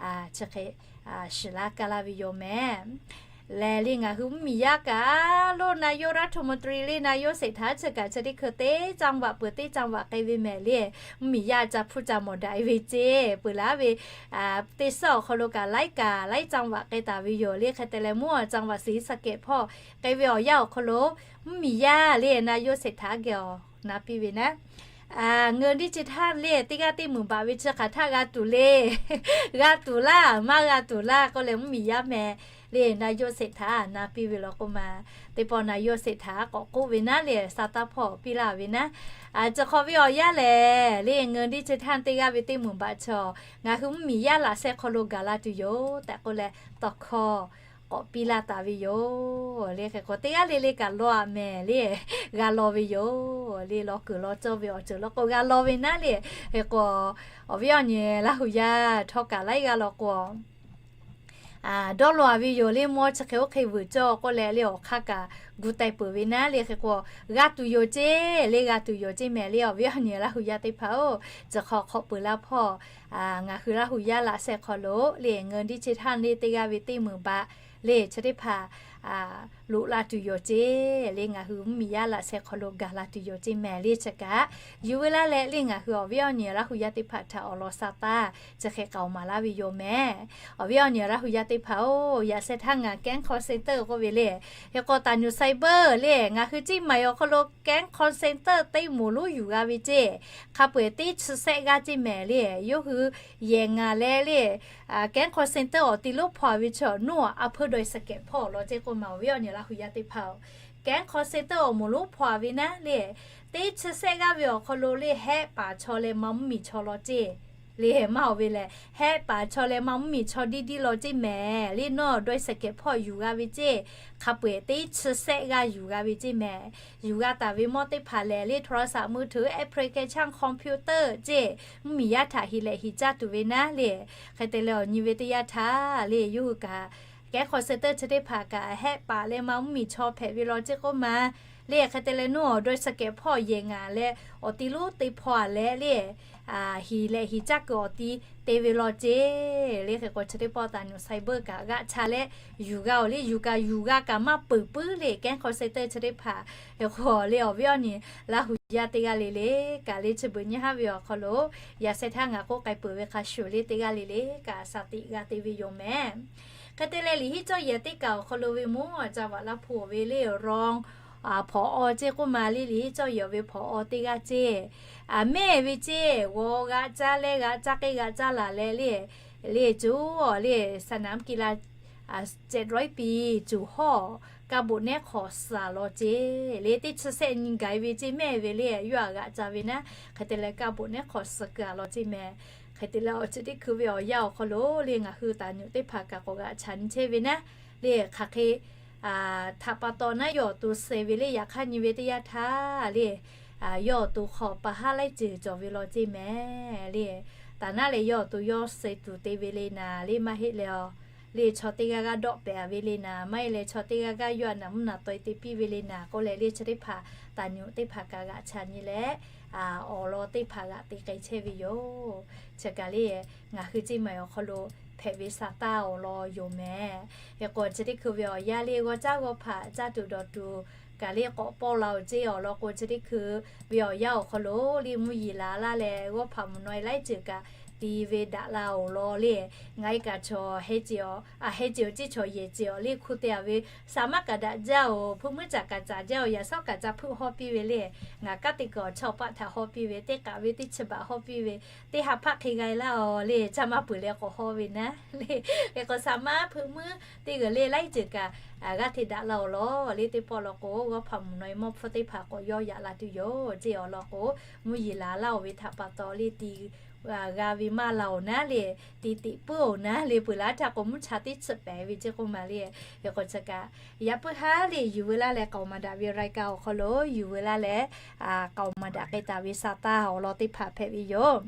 chi hk'e shiˍ laˇ kaˇ laˇ ve yoˬ mehˍ. Lehˬ le ngaˬ hui mvuhˇmiˬ yaˇ kaꞈ lo นายกรัฐมนตรี le นายกเศรษฐา chi kaꞈ chi teˇ hkui teˇ จังหวัด peuˬ teˇ จังหวัด k'ai ve mehˍ le. Mvuhˇmiˬ yaˇ ca hpuˇ ca mawˬ daꞈ-e ve ceˇ peuˬ laˇ ve teˇ suhˉ awˬ hk'aw lo kaꞈ laiˉ kaꞈ laiˉ จังหวัด k'ai taˍ ve yoˬ le. Hk'e te leh mvuhˇ awˬ จังหวัดศรีสะเกษ hpawˇ k'ai ve awˬ yanˇ awˬ hk'aw lo mvuhˇmiˬ yaˇ le นายกเศรษฐา geh awˬ na piˇ ve naˉ เงินดิจิทัล le teˇ g'aˇ teˇ meunˍ baꞈ ve chi hk'aˬ htaˇ g'a tuˬ le. G'a tuˬ laˇ maˇ g'a tuˬ laˇ k'oˆ leh mvuhˇmiˬ yaˇ meh le นายกเศรษฐา na piˇ ve law k'oˆ ma, teˇ pawˆ นายกเศรษฐา k'awꞈ k'oˆ ve naˉ le sa taˇ hpawˇ piˇ laˇ ve naˉ. Chi hk'awꞈ ve awˬ yanˇ lehˬ le เงินดิจิทัล teˇ g'aˇ ve teˇ meunˍ baꞈ chaw ngaˬ hui mvuhˇmiˬ yaˇ laꞈ sheh hk'aw lo gaˬ la tuˬ yoˬ tehꞈ k'oˆ leh tawˇ hkawˇ k'awꞈ piˇ laˇ taˍ ve yoˬ le. Hk'e k'o teˇ g'aˇ le le kaꞈ law-a mehˍ le g'a law ve yoˬ le. Law kuiˬ law cawˇ ve awˬ ceuˬ law k'o g'a law ve naˉ le. Hk'e k'o awˬ viˉ awˬ nyi Laˇ hu yaˇ htawˇ kaꞈ laiˉ g'aˇ law k'o dawˇ law-a ve yoˬ le. Mawˇ chi hk'e oˇ hk'e vuiˬ cawˇ k'oˆ leh le awˬ hk'aˇ kaꞈ gu teh peuˬ ve naˉ le. Hk'e k'o g'a tuˬ yoˬ ceˇ le, g'a tuˬ yoˬ ceˇ mehˍ le. Awˬ viˉ awˬ nyi Laˇ hu yaˇ teˇ hpaˍ-oˬ, chi hk'awꞈ hk'awꞈ peuˬ laˇ hpawˇ ngaˬ hui Laˇ hu yaˇ laꞈ sheh hk'aw lo le เงินดิจิทัล le teˇ g'aˇ ve teˇ meunˍ baꞈ le chi teˇ hpaˍ loꞈ la tuˬ yoˬ ceˇ le. Ngaˬ hui mvuhˇmiˬ yaˇ laꞈ sheh hk'aw lo gaˬ la tuˬ yoˬ ceˇ mehˍ le. Chi kaꞈ yuˬ ve laˇ leh le ngaˬ hui awˬ viˉ awˬ nyi Laˇ hu yaˇ teˇ hpaˍ htaꞈ awˬ lawn sa taˇ chi hk'e k'aoˍ maˍ laˇ ve yoˬ mehˍ. Awˬ viˉ awˬ nyi Laˇ hu yaˇ teˇ hpaˍ-oˬ, yaꞈ sheh htaˇ ngaˬ K'ehˉ call center k'oˆ ve le. Hk'e k'o taˍ nyuˬ cyber le ngaˬ hui Ciˇ Maiˍ awˬ hk'aw lo K'ehˉ call center teˇ moˍ lonˉ yuˬ g'a ve ceˇ. Hk'a peu-eˬ teˇ chi sehˆ g'aˇ ceˇ mehˍ le. Yawˇ hui yehˬ ngaˬ leh le K'ehˉ call center awˬ ti lonˉ hpaw ve chaw nuˇ a hpeuˇ dawˇ sehˍ kehˍ hpawˇ awˬ lawn ceˇ k'oˆ ma awˬ viˉ awˬ nyi Laˇ hu yaˇ teˇ hpaˍ-oˬ, K'ehˉ call center awˬ moˍ lonˉ hpaw ve naˉ le, teˇ chi sehˆ g'aˇ ve awˬ hk'aw lo le hehˆ paˍ chaw leh ma mvuhˇmiˬ chaw lawn ceˇ le. Maˇ oˬ ve lehˬ, hehˆ paˍ chaw leh ma mvuhˇmiˬ chaw diˇ diˇ lawn ceˇ mehˍ le. Nawˬ dawˇ sehˍ kehˍ hpawˇ yuˬ g'a ve ceˇ. Hk'a peu-eˬ teˇ chi sehˆ g'aˇ yuˬ g'a ve ceˇ mehˍ. Yuˬ g'a taˍ ve mawˇ teˇ hpaˍ lehˬ le โทรศัพท์มือถือ application computer ceˇ mvuhˇmiˬ yaˇ htaꞈ hiˍ lehꞈ hiˍ caˇ tuˬ ve naˉ le. Hk'e te leh awˬ nyi ve teˇ yanˇ htaˇ le yawˇ hui kaꞈ K'ehˉ call center chi teˇ hpaˍ kaꞈ hehˆ paˍ leh ma mvuhˇmiˬ chaw hpehꞈ ve lawn ceˇ k'oˆ ma le. Hk'e te leh nuˇ awˬ dawˇ sehˍ kehˍ hpawˇ yehˬ ngaˬ leh awˬ ti lonˉ te hpaw a leh le hiˍ lehꞈ hiˍ caˇ kuiˬ awˬ ti te ve lawn ceˇ le. Hk'e k'o chi teˇ pawˆ taˍ nyuˬ cyber kaꞈ g'aꞈ cha leh yuˬ g'a-oˬ le. Yuˬ kaꞈ yuˬ g'a kaꞈ maˇ peuˬ puiˉ le K'ehˉ call center chi teˇ hpaˍ. Hk'e k'o le awˬ viˉ awˬ nyi Laˇ hu yaˇ teˇ g'aˇ le le kaꞈ le chi beuꞈ nyiˇ haˉ ve awˬ hk'aw lo yaꞈ sheh htaˇ ngaˬ k'oˆ k'ai peuˬ ve hk'a shuˍ le teˇ g'aˇ le le kaꞈ shaˍ tiꞈ g'a te ve yoˬ mehˍ. Hk'e te leh liꞈ hiˉ cawˇ yehˬ teˇ kaˬ awˬ hk'aw lo ve mvuhˇ a ca vaꞈ la hpu ve le รอง hpaw aw ceˇ k'oˆ ma le liꞈ hiˉ cawˇ yehˬ ve hpaw aw teˇ g'aˇ ceˇ. Mehˇ ve ceˇ g'aꞈ caˇ leh g'aꞈ caˇ k'e g'aꞈ caˇ laˬ leh le le cuˬ le สนามกีฬา เจ็ดร้อยปี cuˬ hawˇ กาบก nehˉ hk'awꞈ suhˍ lawn ceˇ le teˇ chi sehˆ nyi gaˬ ve ceˇ mehˇ ve le yawˇ a g'aꞈ ca ve naˉ. Hk'e te leh กาบก nehˉ hk'awꞈ suhˍ kuiˬ a lawn ceˇ mehˍ. Hk'e te leh awˬ chi teˇ hkui ve awˬ yanˇ awˬ hk'aw lo le ngaˬ hui taˍ nyuˬ teˇ hpaˍ kaꞈ k'awꞈ g'aꞈ cha nyi chehˇ ve naˉ le hk'aˬ hk'e htaꞈ pa taw naˉ yawˇ awˬ to suh ve le yaꞈ hk'aˇ nyi ve teˇ yanˇ htaˇ le yawˇ awˬ to hk'aw pa haˉ laiˉ ceuˬ cawˬ ve lawn ceˇ mehˍ le. Taˍ naˉ leh yawˇ awˬ to yawˇ suh tuˬ te ve le naˍ le maˇ heˆ leh a le chaw teˇ g'aˇ g'aˇ dawˆ pehˍ ve le naˍ maˇ heˆ leh chaw teˇ g'aˇ g'aˇ yawˇ a naˍ mvuhˇ naˍ tawˆ e te piˇ ve le naˍ k'oˆ leh le chi teˇ hpaˍ taˍ nyuˬ teˇ hpaˍ kaꞈ g'aꞈ cha nyi leh awˬ lawn teˇ hpaˍ g'aꞈ te k'ai chehˇ ve yoˬ. Chi kaꞈ le ngaˬ hui Ciˇ Maiˍ awˬ hk'aw lo hpehꞈ ve sa taˇ awˬ lawn yoˬ mehˍ. Hk'e k'o chi teˇ hkui ve awˬ yanˇ le g'awˇ caˉ g'awˇ hpaꞈ caˇ tuˬ dawˬ tuˬ kaꞈ le k'awꞈ pawˇ la-oˬ ceˇ awˬ lawn k'o chi teˇ hkui ve awˬ yanˇ awˬ hk'aw lo le mvuhˇ yeˬ la laˇ leh g'awˇ hpaꞈ mvuhˇ naw e laiˉ ceuˬ kaꞈ ti ve daꞈ la awˬ lawn le ngaˬ e kaꞈ chaw heh ceˬ awˬ, a heh ceˬ awˬ ceˇ chaw yehˬ ceˬ awˬ le hk'u te a ve sa maˉ kaꞈ daꞈ jaˇ-oˬ, hpuiˇ muiˉ caꞈ kaꞈ caꞈ jaˇ-oˬ, yaꞈ shawˉ kaꞈ ca hpeuˆ hawˇ piˇ ve le. Ngaˬ kaˉ te kuiˬ awˬ chawˇ paˆ htaꞈ hawˇ piˇ ve, teˇ k'aꞈ ve teˇ chi baꞈ hawˇ piˇ ve, teˇ ha hpaˆ hk'e g'a e laˇ-oˬ le, ca maˇ peuˬ leh k'awꞈ hawˇ ve naˉ le. Hk'e k'o sa maˉ hpuiˇ muiˉ teˇ g'uiˬ le laiˉ ceuˬ kaꞈ g'aˇ hteꞈ daꞈ la awˬ lawn le teˇ pawˆ law k'o g'awˇ hpaꞈ mvuhˇ naw e mawˇ hpfuhˇ teˇ hpaˍ k'awꞈ yawˇ yaꞈ la tuˬ yoˬ ceˇ awˬ lawn k'o mvuhˇ yeˬ la laˇ-oˬ ve htaꞈ pa taw le ti g'a ve maˇ la-oˬ naˉ le, ti teꞈ puiˉ-oˬ naˉ le peuˬ laˇ htaˇ k'o mvuhˇ cha teˇ chi pehˍ ve ceˇ k'oˆ ma le. Hk'e k'o chi kaꞈ yaꞈ puiˉ haˉ le yuˬ veu laˇ leh k'aoˍ maˍ daꞈ ve รายการ awˬ hk'aw lo yuˬ veu laˇ leh k'aoˍ maˍ daꞈ k'ai taˍ ve sa taˇ awˬ lawn teˇ hpaˍ hpehꞈ ve yoˬ.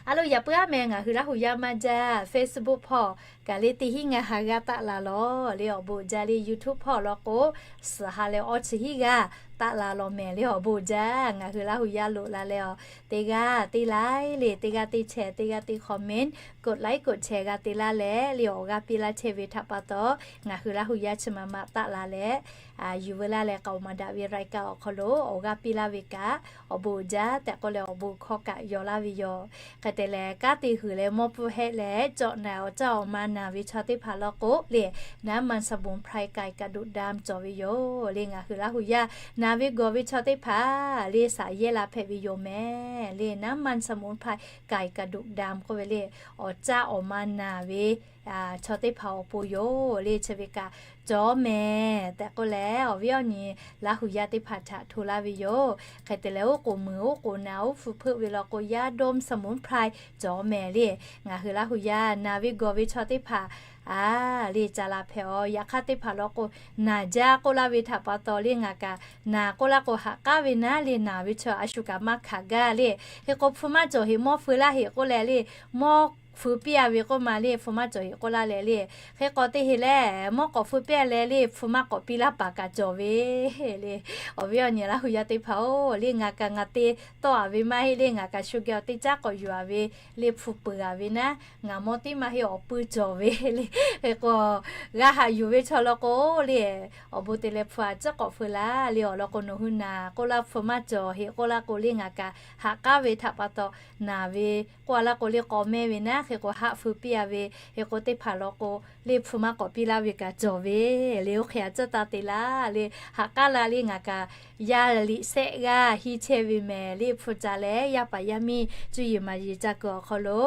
A lo yaꞈ puiˉ haˉ meh ngaˬ hui Laˇ hu yaˇ maˇ jaˇ Facebook hpawˇ kaꞈ le teˇ hinˉ ngaˬ ha g'aˇ taˆ la lawˬ le awˬ bon jaˇ le YouTube hpawˇ law k'o suhˍ ha leh awˇ chi hinˉ g'aˇ taˆ la lawˬ mehˍ le awˬ bon jaˇ. Ngaˬ hui Laˇ hu yaˇ loꞈ la leh a teˇ g'aˇ teˇ like le teˇ g'aˇ teˇ share teˇ g'aˇ teˇ comment กดไลค์ กดแชร์ g'a te laˇ leh le awˬ g'aˇ piˇ laˇ chehˇ ve htaꞈ pa taw ngaˬ hui Laˇ hu yaˇ chi ma ma taˆ la leh yuˬ veu laˇ leh k'aoˍ maˍ daꞈ ve รายการ awˬ hk'aw lo awˬ g'aˇ piˇ laˇ ve kaꞈ awˬ bon jaˇ tehꞈ k'oˆ leh awˬ bon hkawˇ kaꞈ yaw laˇ ve yoˬ. Hk'e te leh kanˉ te huiˬ leh mawˇ pfuhˇ hehˆ leh cawꞈ naˬ awˬ caˇ awˬ ma naˬ ve chaw teˇ hpaˍ law k'o le naˉ มันสมุนไพร ไก่กระดูกดำ cawˬ ve yoˬ le. Ngaˬ hui Laˇ hu yaˇ naˬ ve gawˬ ve chaw teˇ hpaˍ le saˍ yehˇ la hpehꞈ ve yoˬ mehˍ le naˉ มันสมุนไพร ไก่กระดูกดำ k'oˆ ve le awˬ caˇ awˬ ma naˬ ve chaw teˇ hpaˍ awˬ pon yoˬ le chi ve kaꞈ cawˬ mehˍ tehꞈ k'oˆ leh awˬ viˉ awˬ nyi Laˇ hu yaˇ teˇ hpaˍ htaꞈ hto laˇ ve yoˬ. Hk'e te leh oˉ k'oˍ muiˬ oˉ k'oˍ naˬ oˉ hpu hpeuˆ ve law k'o yaˇ ดมสมุนไพร cawˬ mehˍ le. Ngaˬ hui Laˇ hu yaˇ naˬ ve gawˬ ve chaw teˇ hpaˍ a le ca la hpehꞈ-oˬ. Yaꞈ hk'aˇ teˇ hpaˍ law k'o naˬ jaˇ k'oˆ laˇ ve htaꞈ pa taw le ngaˬ kaꞈ naˬ k'oˆ laˇ k'o haꞈ k'aˉ ve naˉ le naˬ ve chaw a shu kaꞈ maˇ hkanˍ gaˇ le. Hk'e k'o hpu maˇ cawˬ heꞈ mawˇ feu laˇ heꞈ k'oˆ leh le mawˇ hpu piˇ a ve k'oˆ ma le, hpu maˇ cawˬ heꞈ k'oˆ laˇ leh le. Hk'e k'o teˇ heꞈ lehˬ, mawˇ k'awꞈ hpu piˇ a leh le, hpu maˇ k'awꞈ piˇ laˇ paˍ kaꞈ cawˬ ve le. Awˬ viˉ awˬ nyi Laˇ hu yaˇ teˇ hpaˍ-oˬ le, ngaˬ kaꞈ ngaˬ te tawˆ a ve maˇ heˆ le, ngaˬ kaꞈ shu geh awˬ teˇ caˉ k'awꞈ yuˬ a ve le, hpu peuˬ a ve naˉ, ngaˬ mawˇ tiˉ maˇ heˆ, awˬ pui cawˬ ve le. Hk'e k'o, g'a haꞈ yuˬ ve chaw law k'o le, awˬ bon te leh hpu a ciˉ k'awꞈ feu laˇ le. Awˬ lawn k'o, nawˬ hui naˍ k'oˆ laˇ, hpu maˇ cawˬ heꞈ k'oˆ laˇ k'o le, ngaˬ kaꞈ haꞈ k'aˉ ve htaꞈ pa taw, naˍ ve k'oˆ a laˇ k'o le, k'aw mehˇ ve naˉ. Hk'e k'o, haꞈ feu piˇ a ve, hk'e k'o teˇ hpaˍ law k'o le, hpu maˇ k'awꞈ piˇ laˇ ve kaꞈ cawˬ ve le. Oˇ hk'e a ciˉ taˇ te laˇ le, haꞈ k'aˉ la le, ngaˬ kaꞈ yaˇ liꞈ sehˆ g'aˇ hiˇ chehˇ ve mehˍ le. Hpu ca leh yaˇ paˍ yaˇ miˇ cuˇ yiˍ maˍ yiˍ ca kuiˬ awˬ hk'aw lo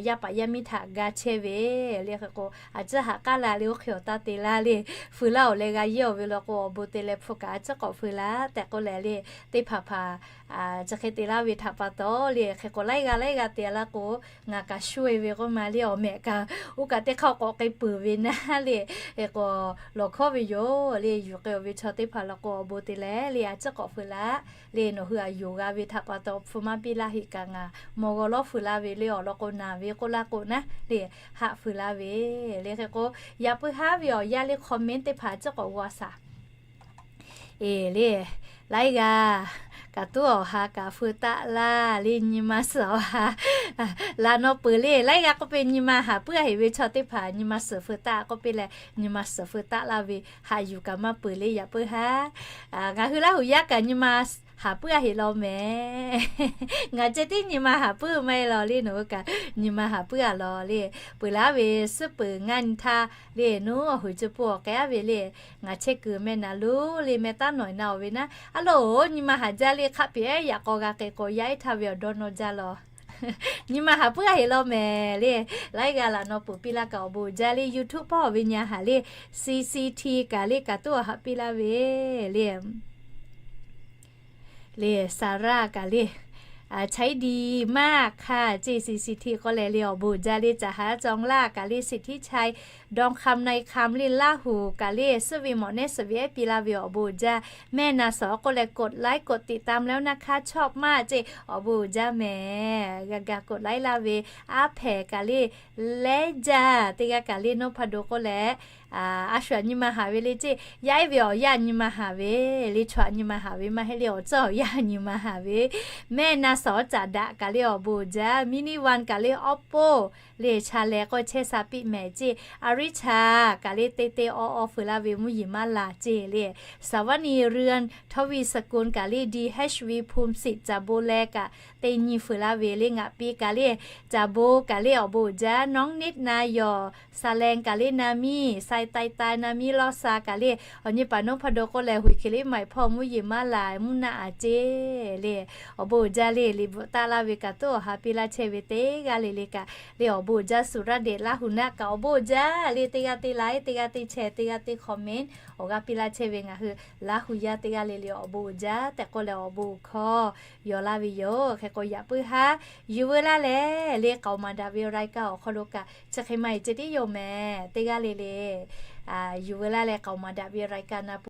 yaˇ paˍ yaˇ miˇ htaꞈ ga chehˇ ve le. Hk'e k'o, a ciˉ haꞈ k'aˉ la le, oˇ hk'e awˬ taˇ te laˇ le. Feu laˇ-oˬ leh g'a yehˇ-oˬ ve law k'o, awˬ bon te leh hpu kaꞈ a ciˉ k'awꞈ feu laˇ tehꞈ k'oˆ leh le, teˇ hpaˍ hpaˍ chi hk'e te laˇ ve htaꞈ pa taw le. Hk'e k'o, laiˉ g'aˇ laiˉ g'aˇ te a laˇ k'o, ngaˬ kaꞈ shu e ve k'oˆ ma le, awˬ mehꞈ kaꞈ oˇ kaꞈ teˇ hk'aˇ k'awꞈ k'ai peuˬ ve naˉ le. Hk'e k'o, lawˬ hkawˉ ve yoˬ le. Yuˬ k'ai-o ve chaw teˇ hpaˍ law k'o, awˬ bon te leh le, a ciˉ k'awꞈ feu laˇ le. Nawˬ hui a yonˍ g'a ve htaꞈ pa taw, hpu maˇ piˇ laˇ heꞈ kaꞈ ngaˬ mawˬ g'aw lawˉ feu laˇ ve le. Awˬ lawn k'o, naˍ ve k'oˆ laˇ k'o naˉ le, haꞈ feu laˇ ve le. Hk'e k'o, yaꞈ puiˉ haˉ ve awˬ yanˇ le, comment teˇ hpaˍ a ciˉ k'awꞈ g'aw shaˍ. Eˬ le, laiˉ g'aˇ kaꞈ tuˉ awˬ ha kaꞈ feu taˆ laˇ le, nyi ma suhˍ awˬ ha laꞈ naw peuˬ le. Laiˉ g'aˇ k'oˆ piˇ, nyi ma haˍ puiˉ a heꞈ ve chaw teˇ hpaˍ nyi ma suhˍ feu taˆ k'oˆ piˇ leh, nyi ma suhˍ feu taˆ laˇ ve haꞈ yuˬ kaꞈ maˇ peuˬ le, yaꞈ puiˉ haˉ. Ngaˬ hui Laˇ hu yaˇ kaꞈ nyi ma haˍ puiˉ a heꞈ law mehˍ. Ngaˬ ceh tiˉ nyi ma haˍ puiˉ maˇ heˆ law le, nawˬ hui kaꞈ nyi ma haˍ puiˉ a law le. Peuˬ laˇ ve suhˉ peuˬ ngaˇ nyi htaˇ le, nuˉ awˬ hui cuˇ peuˬ awˬ k'ai a ve le. Ngaˬ chehˇ kuiˬ meh naˍ loˬ le, meh taˉ nawˬ na-oˬ ve naˉ, a loˬ, nyi ma haˍ jaˇ le. Hk'aˆ piˍ ehˉ yaꞈ k'aw g'a k'ai k'o, yaˇ ehˉ htaˇ ve awˬ dawˇ nawˇ jaˇ law. Nyi ma haˍ puiˉ a heꞈ law mehˍ le. Laiˉ g'aˇ laꞈ naw peuˬ piˇ laˇ kaꞈ awˬ bon uiˍ jaˇ le. YouTube hpawˇ ve nyi a haˍ le, C C T kaꞈ le, kaꞈ tuˉ awˬ haꞈ piˇ laˇ ve le. Le Sarah kaꞈ le, ใช้ดีมากค่ะ ceˇ, C C T k'oˆ leh le, awˬ bon uiˍ jaˇ le. Caˍ haˉ cawˬ laˇ kaꞈ le, สิทธิชัย ดองคำ ในคำ le, Laˇ hu kaꞈ le, suhˉ ve mawꞈ nehˉ suhˍ ve ehˉ piˇ laˇ ve awˬ bon uiˍ jaˇ. แม่นาสอ k'oˆ leh กดไลค์ กดติดตามแล้วนะคะ ชอบมาก ceˇ, awˬ bon uiˍ jaˇ mehˍ. G'a ga กดไลค์ laˇ ve, aˉ hpehꞈ kaꞈ le, lehˉ jaˇ teˇ g'aˇ kaꞈ le, Noˇ hpa do k'oˆ leh, a shu aꞈ nyi ma haˍ ve le ceˇ, yaˇ ehˉ ve awˬ yanˇ nyi ma haˍ ve le, chaw aꞈ nyi ma haˍ ve maˇ heˆ le, awˬ ceuˬ awˬ yanˇ nyi ma haˍ ve. แม่นาสอ caˍ daꞈ kaꞈ le, awˬ bon uiˍ jaˇ. Mini One kaꞈ le, awˉ poˆ le, cha leh k'awˇ chehˇ sha piˇ mehˍ ceˇ, a riˉ cha kaꞈ le, te te awˬ awˬ feu laˇ ve, mvuhˇ yeˬ maˇ laˬ ceˇ le. สวัสดี เรือนทวีสกุล kaꞈ le, D H V ภูมิสิทธิ์ caˍ bon leh kaꞈ te nyi feu laˇ ve le, ngaˬ piˇ kaꞈ le, caˍ bon kaꞈ le, awˬ bon uiˍ jaˇ. น้องนิด na yawˬ, Sa leh kaꞈ le, na miˇ Sai, tai tai na miˇ Lawˇ sa kaꞈ le, awˬ nyi paˍ Noˇ hpa do k'oˆ leh, huiˍ hk'e le maˍ hpawˇ mvuhˇ yeˬ maˇ laˬ, mvuhˇ naˆ aꞈ ceˇ le. Awˬ bon uiˍ jaˇ le, liꞈ bvuhꞈ taˆ laˇ ve kaꞈ tuˉ awˬ ha piˇ laˇ chehˇ ve teˇ g'aˇ le le kaꞈ le, awˬ bon uiˍ jaˇ. Suˍraˇdeꞈ Laˇ hu naˆ kaꞈ awˬ bon uiˍ jaˇ le, teˇ g'aˇ teˇ like, teˇ g'aˇ teˇ share, teˇ g'aˇ teˇ comment awˬ g'aˇ piˇ laˇ chehˇ ve ngaˬ hui Laˇ hu yaˇ teˇ g'aˇ le le awˬ bon uiˍ jaˇ tehꞈ k'oˆ leh awˬ bon uiˍ hkawˇ yaw laˇ ve yoˬ. Hk'e k'o yaꞈ puiˉ haˉ yuˬ veu laˇ leh le, k'aoˍ maˍ daꞈ ve รายการ awˬ hk'aw lo kaꞈ chi hk'e maˇ heˆ ceh tiˉ yoˬ mehˍ, teˇ g'aˇ le le yuˬ veu laˇ leh k'aoˍ maˍ daꞈ ve รายการ na